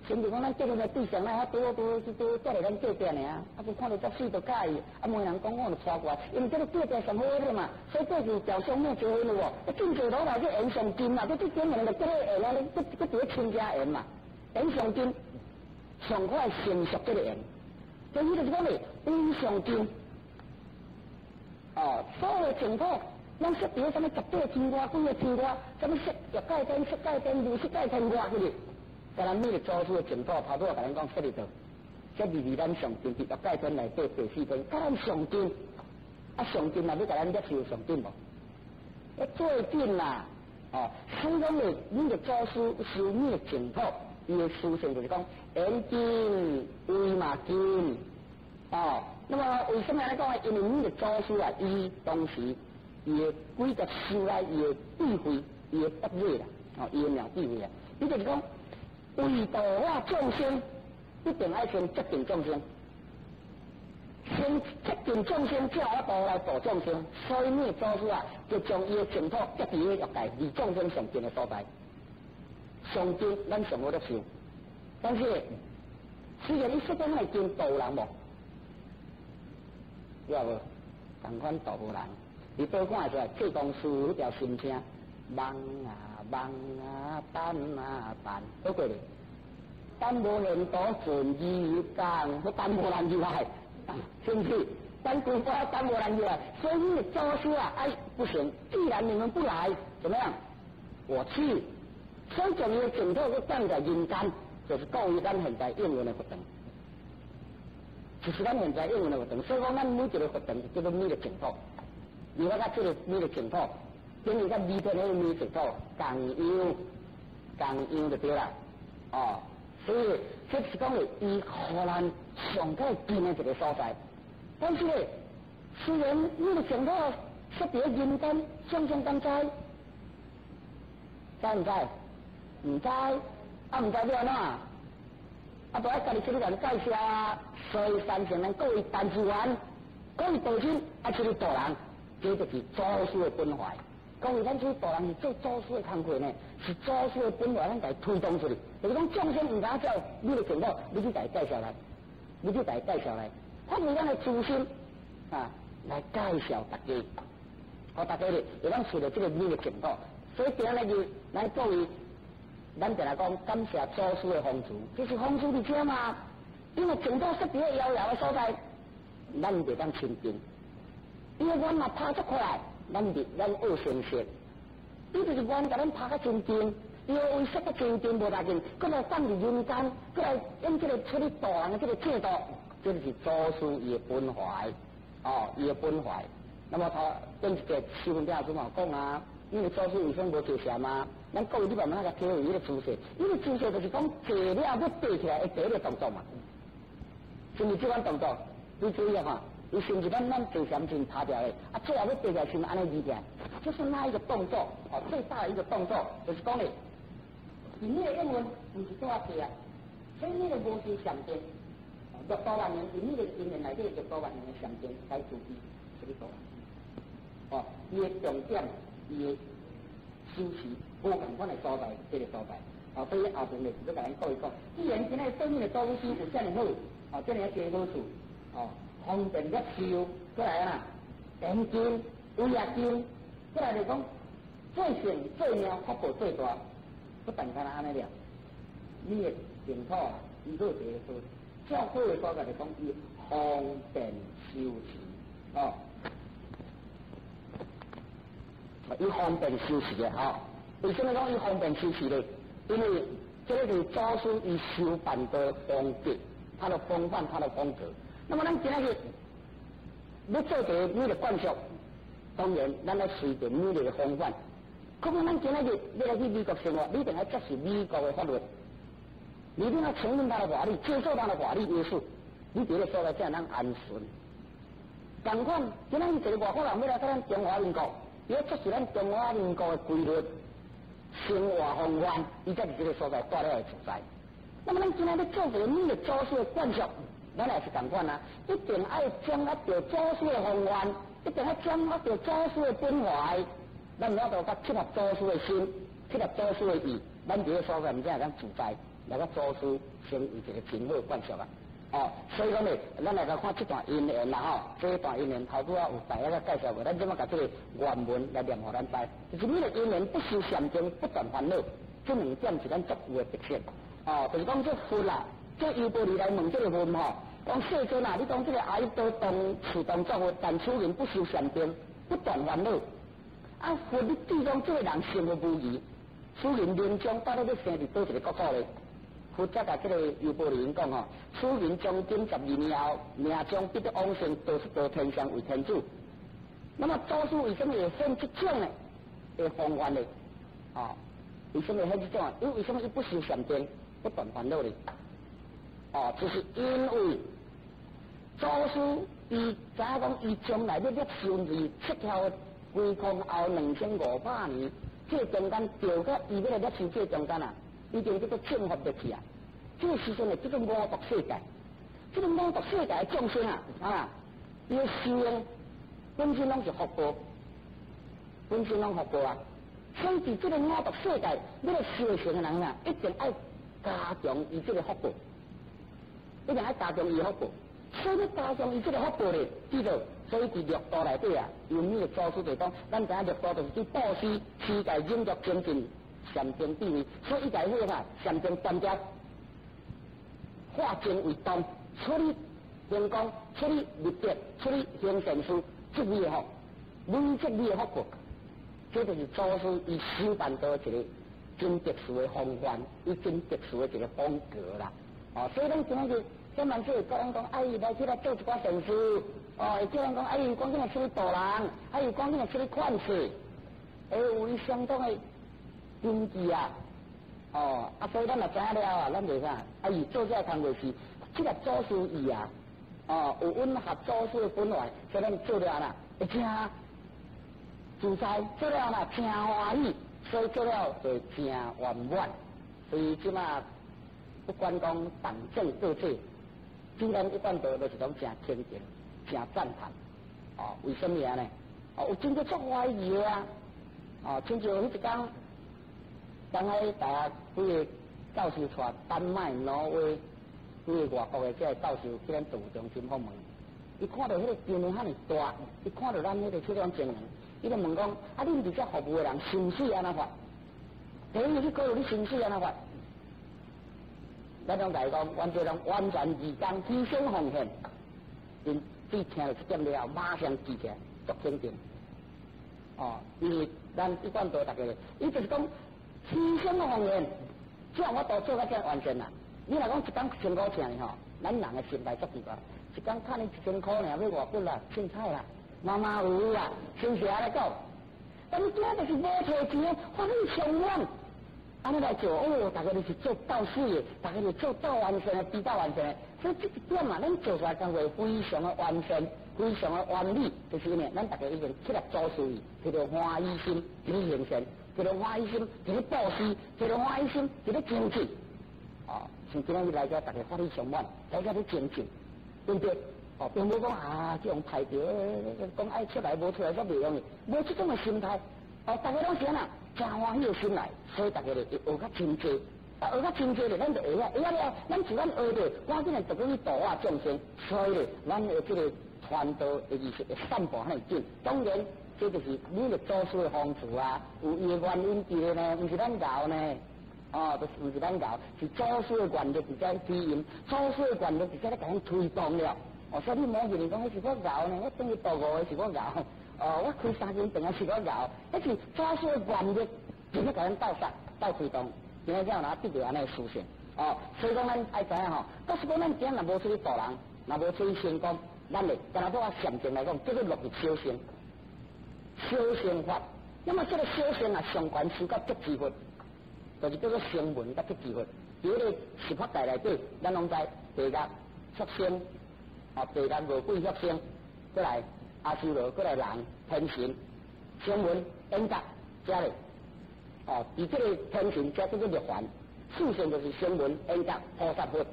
親像講咱結婚的對象，咱較拄好拄拄拄踮佇咱隔壁爾，啊，佮看著遮媠就佮意，啊，問人講我就娶過來，因為這個隔壁上好個嘛，所以過去喬雙母結婚了無？近水樓台去緣上近嘛，佮這頂面就結個緣啊，閣閣佇咧親家緣嘛，緣上近，上快成熟這個緣，所以就是講咧，緣上近，哦，所有淨土。咱設佇咧啥物十八天外、幾个天外，啥物色欲界天、色界天、無色界天外去哩？咱彌勒祖師的淨土，頭拄仔共咱講設佇佗，設佇離咱上近，佇欲界天內底第四天，佮咱上近，啊上近若欲共咱攝受上近無？啊最近啦，哦，所以講咧，彌勒祖師修彌勒淨土，伊的思想就是講，緣近位嘛近，哦，那麼為什麼按呢講？因為彌勒祖師啊，伊當時伊的幾個修來伊的智慧，伊的德慧啦，哦，伊的妙智慧啊，伊就是講，為度化眾生，一定愛先接近眾生，先接近眾生，才有法度來度眾生。所以彌勒祖師啊，就將伊的淨土設佇咧欲界，離眾生上近的所在。上近，咱上好得受。但是，雖然伊說講會近度人無？有無？仝款度無人。你倒看出來，濟公師彼條心聲，望啊望啊，等啊等，倒過咧，等無現途盡意講，欲等無人入來，是毋是？等規擺等無人入來，所以你祖師啊，哎，不行，既然你們不來，怎麼樣？我去。所以將伊的淨土閣放在人間，就是各位咱現在應用的佛堂，就是咱現在應用的佛堂。所以講，咱每一个佛堂叫做彌勒淨土。你看這個彌勒淨土，等於佮彌天的彌淨土仝樣，仝樣就對啦。哦，所以這是講咧，伊予咱上蓋近的一个所在。但是咧，雖然彌勒淨土設佇人間，眾生敢知？知毋知？毋知，啊毋知欲按怎？啊，都愛家己出去共介紹啊。所以三乘咱各位陳志願，各位道親，愛出去度人。這就是祖師的本懷。各位，咱出去度人是做祖師的工課呢，是祖師的本懷，咱共伊推動出去。就是講眾生毋敢照彌勒淨土，你去共伊介紹來，你去共伊介紹來，發揮咱的慈心啊，來介紹大家，予大家咧會當揣著這個彌勒淨土。所以今仔日，咱各位，咱定定講感謝祖師的風慈，這是風慈佇遮嘛？因為淨土設佇咧遙遙的所在，咱袂當親近。伊的願嘛拍足快，咱佇咱學成熟。伊就是願共咱拍較親近，伊的位設較親近無要緊，閣來放佇人間，閣來用這個出去度人的這個制度，這就是祖師伊的本懷，哦，伊的本懷。那麼他頂一個師父聽陣嘛講啊，因為祖師為啥無坐禪啊？咱各位你慢慢來體會伊个姿勢，伊个姿勢就是講坐了欲爬起來的第一个動作嘛，是毋是這款動作？你注意哈。伊是毋是咱坐禪時趴掉的？啊，最後欲爬起來，是毋是按呢移起來？就是那一個動作，哦，最大的一個動作，就是講咧，你的英文毋是拄仔坐啊，所以你的無是禪定，六百萬年，佇你的因緣內底六百萬年的禪定來自己出去度。哦，伊的重點，伊的修持，無仝款的所在，這个所在。哦，所以後邊咧是欲共咱講一講。既然今仔對面的祖師有遮爾好，哦，遮爾濟好處，哦，方便攝受，過來啊，現金、違約金，過來就講做善做命福報最大，不但干焦按呢爾，你的淨土啊，伊閣有一个說，較好的所在就講伊方便修持，哦，伊方便修持的吼。為什麼講伊方便修持呢？因為這个是祖師伊修辦的風格，他的風範，他的風格。那麼咱今仔日欲做一个美麗貫徹，當然咱愛隨著美麗的風範。可能咱今仔日欲來去美國生活，你一定愛接受美國的法律，你一定要承認他的法律，接受他的法律約束，你佇彼个所在才會當安順。仝款，今仔日一个外國人欲來到咱中華民國，伊欲接受咱中華民國的規律、生活風範，伊才佇這个所在蹛了會自在。那麼咱今仔欲做一个美麗祖師的貫徹，咱也是仝款啊，一定愛掌握著祖師的風範，一定愛掌握著祖師的本懷，咱有法度較契合祖師的心，契合祖師的意，咱佇彼个所在毋才會當自在，來佮祖師成為一個真好的貫徹啊！哦，所以講呢，咱來來看這段因緣啦吼，這段因緣頭拄仔有大約仔介紹過，咱這擺共這个原文來念予咱知。就是你的因緣不修禪定，不斷煩惱，這兩點是咱足有的特色。哦，就是講這佛啦，這優婆離來問這个佛吼，講世尊啊，你講這个阿逸多當樹當作佛，但此人不修禪定，不斷煩惱。啊，佛你對講這个人成佛無疑，此人臨終到底欲生佇佗一个國土咧？佛才共這个優婆離講吼，此人將近12年後，命終必得往生兜率陀天上為天子。那麼祖師為什麼會顯這種呢？會風範呢？哦，為什麼會顯這種啊？因為什麼伊不修禪定，不斷煩惱呢？哦，就是因為祖師伊知影講，伊將來欲攝受二七條歸空後2500年，這個中間著甲伊欲來攝受這個中間啊，已經叫做正法滅去啊！這個時陣會叫做五濁世界，這个五濁世界的眾生啊，啊，伊的修行本身攏是福報，本身攏福報啊。所以佇這个五濁世界，欲來修行的人啊，一定愛加強伊這个福報，一定愛加強伊的福報。所以欲加強伊這个福報咧，記住，所以佇六道內底啊，有每个祖師就講，咱知影六道就是對布施、持戒、忍辱、精進、禪定、智慧，所以伊共彼个啥禪定斷掉，化靜為動，出離行功，出離立德，出離行善事，這味的福，累積你的福報，這就是祖師伊修辦道一个真特殊的風範，伊真特殊的一个風格啦。哦，所以咱今仔日先萬歲，教咱講，哎，來起來做一寡善事，哦，會叫咱講，哎，趕緊來出去度人，哎，趕緊來出去勸世，會有伊相當的根基啊，哦，啊，所以咱若知影了啊，咱就啥？啊，伊做這个工課是，這个祖師意啊，哦，有吻合祖師的本懷，所以咱做了啦，會真自在，做了啦真歡喜，所以做了就真圓滿。所以這馬不管講黨政各界，對咱一貫道都是講誠肯定、誠讚嘆。哦，為什麼呢？哦，有真濟足懷疑的啊！哦，親像彼一工。當彼大學幾个教授帶丹麥、挪威幾个外國的這个教授去咱道場中心訪問，伊看著彼个場面遐爾大，伊看著咱彼个這種情形，伊就問講：啊，恁佇遮服務的人薪水按怎發？第一去考慮你薪水按怎發？咱攏共伊講，阮這攏完全義工，犧牲奉獻。𪜶對聽著這點了後，馬上記起來，足肯定。哦，因為咱一貫道逐家，伊就是講。犧牲奉獻，這樣我都做甲遮完善啦。你若講一工一千箍請伊吼，咱人的心態足奇怪。一工趁伊一千箍爾，欲偌久啦？凊彩啦，馬馬虎虎啦，是毋是按呢講？但你今就是無揣錢，歡喜充滿，按呢來做哦，逐家就是做鬥水的，逐家就做鬥完善的，比鬥完善的。所以這一點啊，咱做出來工課非常的完善，非常的完美，就是因為咱逐家已經契合祖師意，提著歡喜心，佇咧行善。提著歡喜心，佇咧布施；提著歡喜心，佇咧精進。哦，像今仔日來遮，逐家歡喜充滿，來遮咧精進，對毋對？哦，並無講啊，這樣歹著，講愛出來無出來煞袂容易，無這種的心態。哦，逐家攏是按怎，誠歡喜的心來，所以逐家就會學較真濟。啊，學較真濟咧，咱就會曉，會曉了，咱自然學著，趕緊來就去度化眾生，所以咧，咱的這個傳道的意識會散布遐爾緊。當然，這就是每個祖師的風度啊，有伊的原因佇咧呢，毋是咱𠢕呢，哦，就是毋是咱𠢕，是祖師的願力佇遮起因，祖師的願力佇遮咧共咱推動了。哦，所以你莫認為講彼是我𠢕呢，我轉去度五个是我𠢕，哦，我開三間店是我𠢕，彼是祖師的願力，佇咧共咱鬥殺、鬥推動。今仔才有哪得著按呢的思想，哦，所以講咱愛知影吼，假使講咱今仔若無出去度人，若無出去成功，咱會敢若講禪定來講，叫做落入小乘，小乘法。那麼這個小乘啊，上懸修到辟支佛，就是叫做聲聞佮辟支佛。佇彼个十法界內底，咱攏知地獄、畜生，哦，地獄、餓鬼、畜生，過來阿修羅，過來人、天神、聲聞、緣覺，遮咧。哦，佇這個天神遮叫做涅槃，四乘就是聲聞、緣覺、菩薩佛。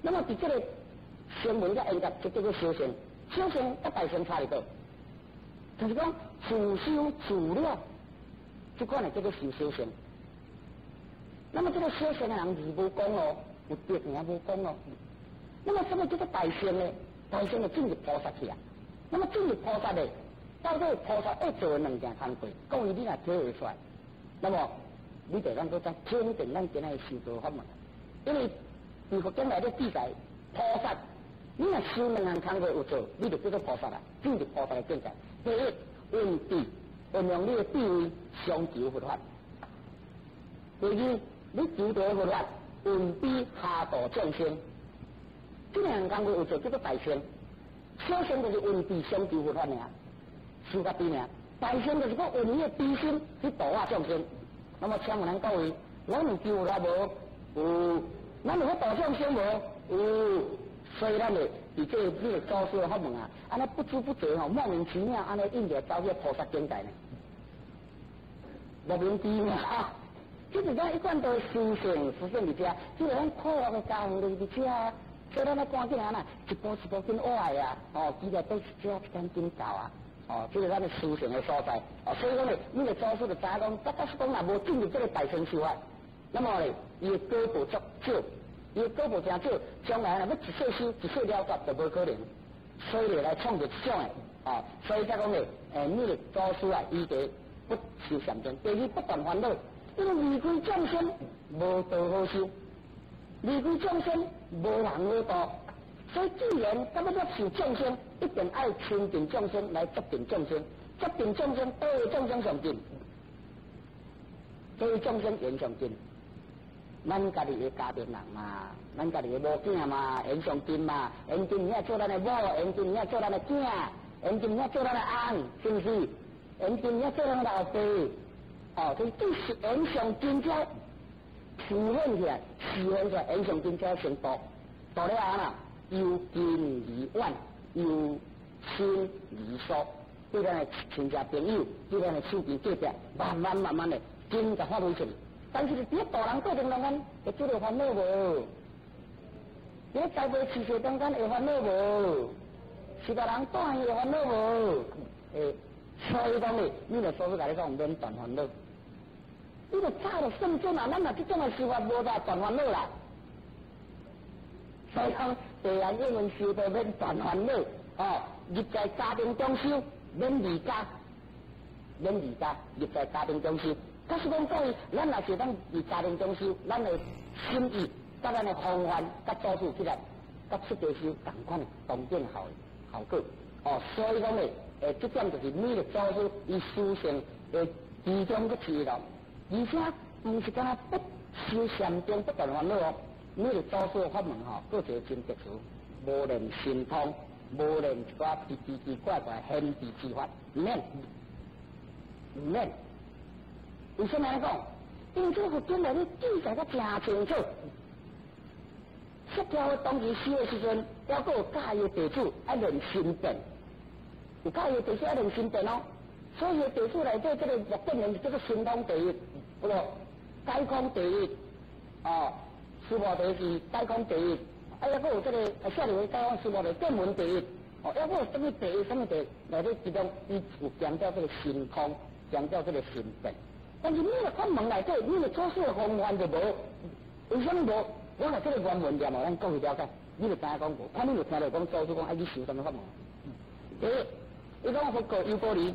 那麼佇這個聲聞佮緣覺就叫做小乘，小乘佮大乘差佇佗？就是講自修自了，這款的叫做修小乘。那麼這個小乘的人字無講哦，有德爾無講哦。那麼什麼叫做大乘呢？大乘就進入菩薩去啊。那麼進入菩薩的，到底菩薩愛做的兩件工課，各位你若體會出來，那麼你就咱閣再肯定咱今仔的修道法門，因為佇佛經內底記載，菩薩你若修兩項工課有做，你就叫做菩薩啦，進入菩薩的境界。第一，運智，運用你的智慧相求佛法；第二，你求著佛法，運悲下度眾生。這兩項工課有做，叫做大乘。小乘就是運智相求佛法爾，修家己爾。大乘就是講運你的悲心去度化眾生。那麼請問咱各位，咱有求佛法無？有。咱有欲度眾生無？有。所以咱會佇這個祖師的法門啊，按呢不知不覺吼，莫名其妙按呢應著走去菩薩境界呢。莫名其妙，這是咱一貫都思想思想佇遮，這個咱科學的教育佇遮，所以咱愛趕緊按怎，一步一步緊學來啊！哦，其實都是遮一間緊教啊！哦，這個咱的思想的所在。哦，所以講咧，每個祖師就知影講，假使講若無進入這個大乘修法，那麼咧，伊的果報足少，伊的果報誠少，將來若欲一世修一世了結就無可能。所以咧，來創造這種的，哦，所以才講咧，每個祖師啊，伊就不修禪定，第二不斷煩惱，因為離開眾生無道好修，離開眾生無人好度，所以既然咱欲攝受眾生，一定愛親近眾生來接近眾生，接近眾生，佗位眾生上近，佗位眾生緣上近，咱家己的家庭人嘛，咱家己的某囝嘛，緣上近嘛，緣近爾做咱的某，緣近爾做咱的囝，緣近爾做咱的翁，是毋是？緣近爾做咱的老爸，哦，就是對緣上近才體現起來，體現出來緣上近才先度，度了後啦，由近而遠，由親而疏，對咱的親戚朋友，對咱的手邊隔壁，慢慢慢慢的，緊共發揮出來。但是佇咧度人過程中間，會做著煩惱無？佇咧栽培飼穡中間會煩惱無？是共人帶會煩惱無？會，所以講咧，你著所以共你講，免斷煩惱。你著早就算準啊！咱若這種的修法，無才斷煩惱啦。所以講，地緣英文修道免斷煩惱，哦，入在家庭中修，免離家，免離家，入在家庭中修。假使講各位，咱若是當佇家庭中修，咱的心意、佮咱的風範、佮祖師起來，佮出家修仝款的同等效果。哦，所以講咧，這點就是每個祖師伊思想的其中閣一個，而且毋是干焦不修禪定不斷煩惱哦。每個祖師的法門吼，閣一個真特殊，無練神通，無練一寡奇奇奇怪怪玄秘之法，毋免，毋免。為什麼按呢講？因為這個佛經內底記載得誠清楚。釋迦佛當時死的時陣，猶閣有教伊的弟子愛練心變，有教伊的弟子愛練心變哦。所以弟子內底這個目犍連是叫做神通第一，有無？解空第一，哦，須菩提是解空第一，啊，猶閣有這個啊，舍利弗解空須菩提見聞第一，哦，猶閣有啥物第一，啥物第一？內底其中伊有強調這個神通，強調這個心變。但是你若法門內底，你的祖師的風範就無。為啥物無？我若這個原文念予咱各位了解，你就知影講無。看你有聽著講祖師講愛去修啥物法門？第一，伊講佛告優波離，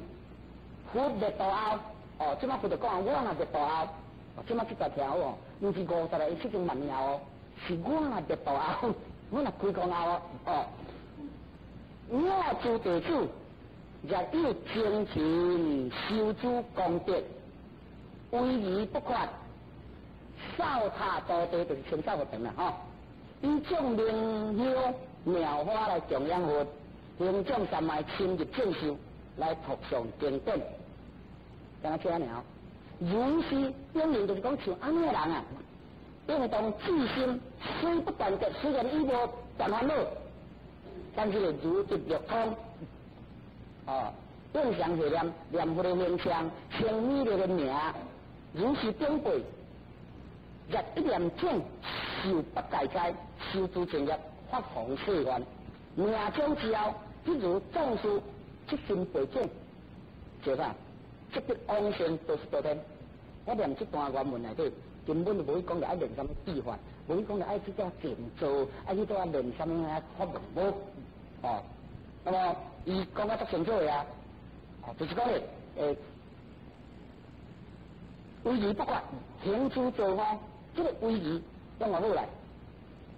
佛滅度後，哦，這擺佛就講我若滅度後，哦，這擺這段聽好哦，毋是50個億7000萬年後哦，是我若滅度後，我若開光後哦，我諸弟子若有精勤修諸功德，威儀不缺。掃塔道地就是清掃佛堂啦，吼！以眾明香妙花來供養佛，行眾三昧深入正修來讀誦經典，敢若這樣爾。如是表明就是講像按呢个人啊，應當自心雖不斷結，雖然伊無斷煩惱，但是如得六通，哦，應常繫念念佛的形象，稱美麗的名，如是長輩。入一念種受不戒災，修諸善業，發弘誓願。命終之後，譬如壯士出身背井，做啥？即得往生兜率陀天。我念這段原文內底，根本就無去講著愛練啥物秘法，無去講著愛去倒靜坐，愛去倒練啥物法門無。哦，那麼伊講甲足清楚的啊，哦，就是講咧，威儀不缺，行諸造惡。這個威儀用好來，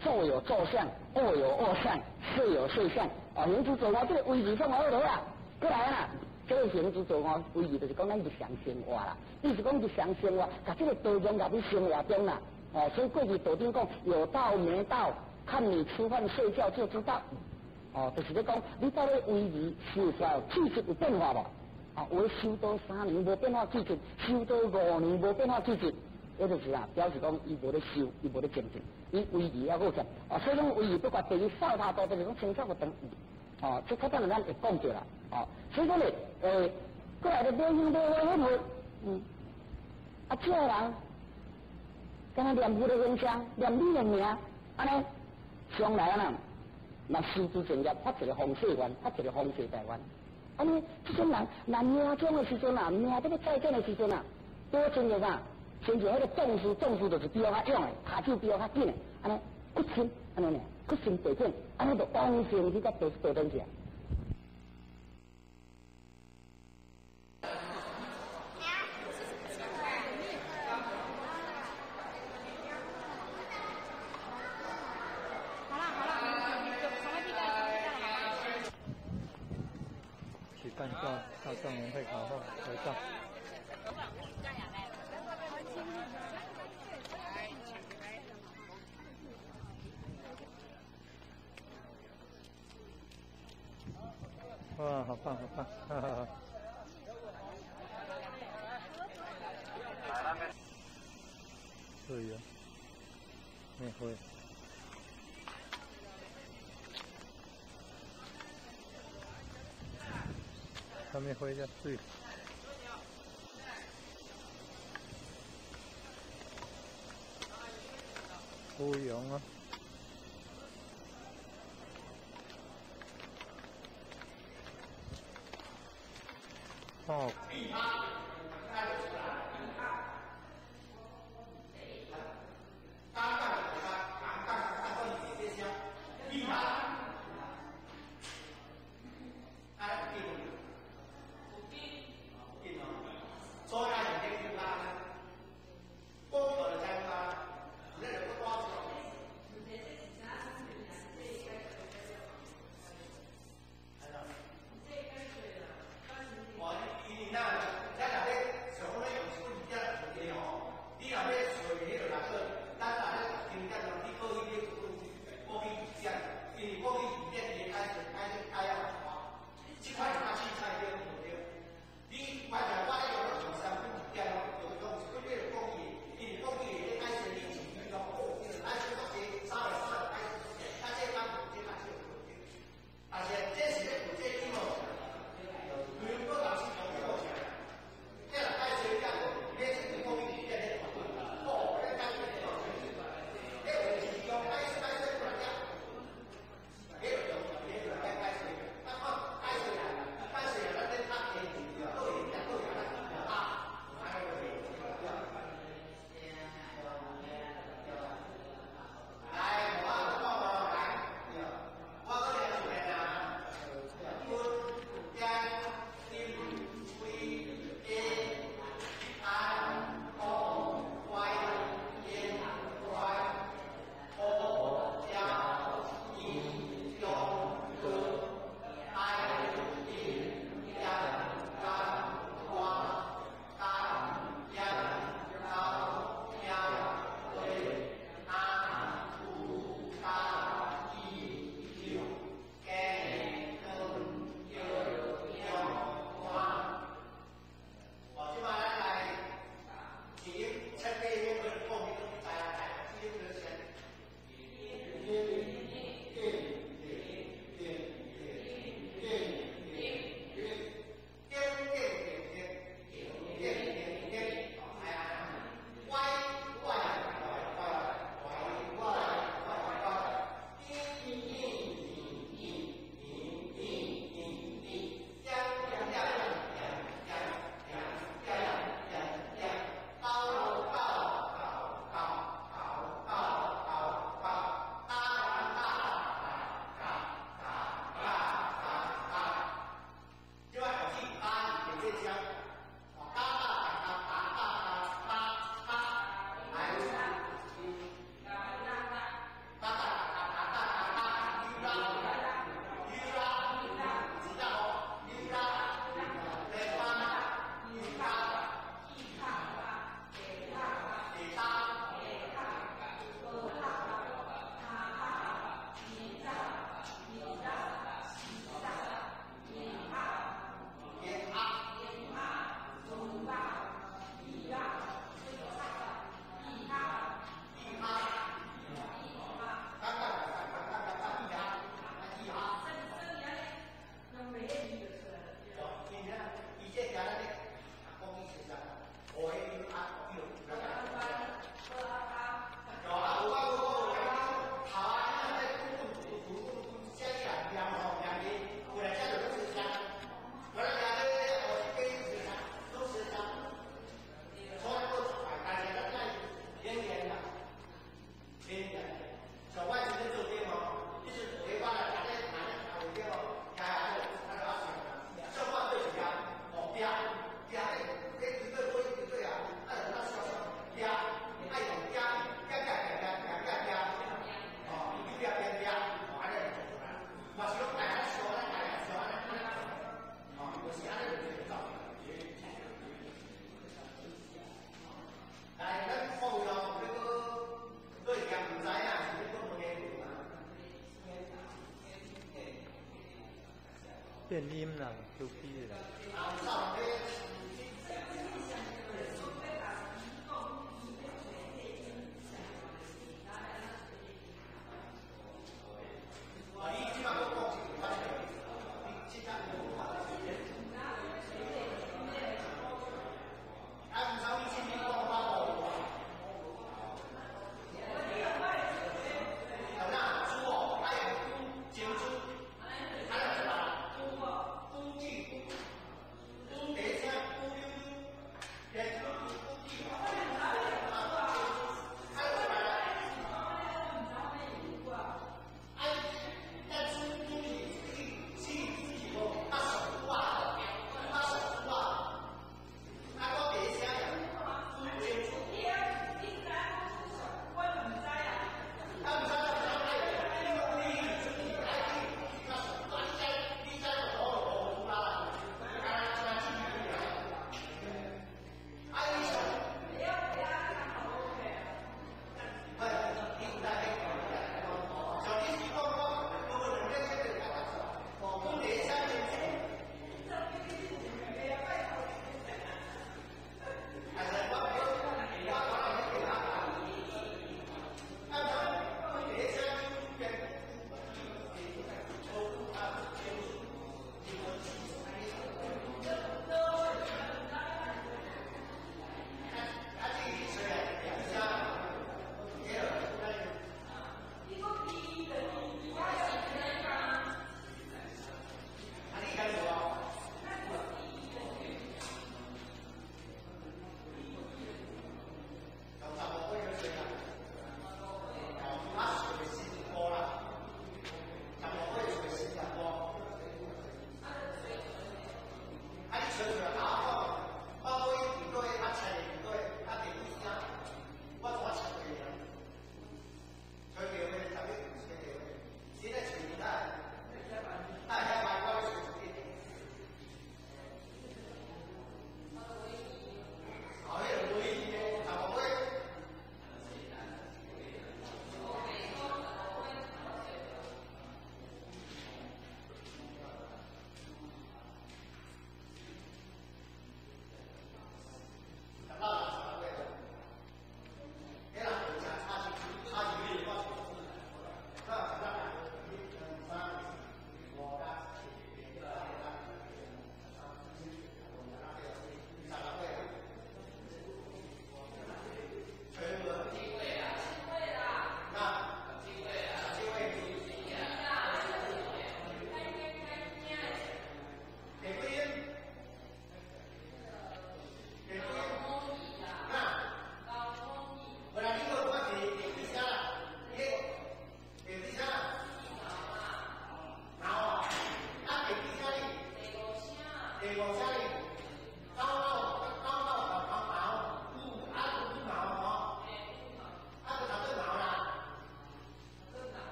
做有做相，惡有惡相，色有色相。啊，行諸造惡，這個威儀創好落啊，過來啊！這個行諸造惡威儀就是講咱日常生活啦，意思講日常生活，共這個道融入去生活中啦。哦，所以過去道長講有道沒道，看你吃飯睡覺就知道。哦，就是咧講你到底威儀修出來氣質有變化無？啊，有修到3年無變化氣質，修到5年無變化氣質。這就是啊，表示講伊無咧修，伊無咧精進，伊威儀猶閣欠。啊，所以講威儀不缺，第二掃塔道就是講清掃佛堂。哦，這較等咱會講著啦。哦，所以講咧，過來就買香買花粉，啊，這個人，敢若念佛的形象，念你的名，按呢，將來啊，若修諸善業，發一個弘誓願，發一個弘誓大願。按呢，這種人，若命終的時陣啊，命欲再見的時陣啊，多真個啥？親像彼個壯士，壯士就是比我較勇的，跤手比我較緊的，按呢決心，按呢爾，決心地轉，按呢就往生去到道道頂去啊。去办照，到状元会考后合照。哇，好棒，好棒，哈哈哈！水啊，咩花？啥物花遮媠？芙蓉啊！哦。變音啦，休息啦。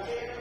了。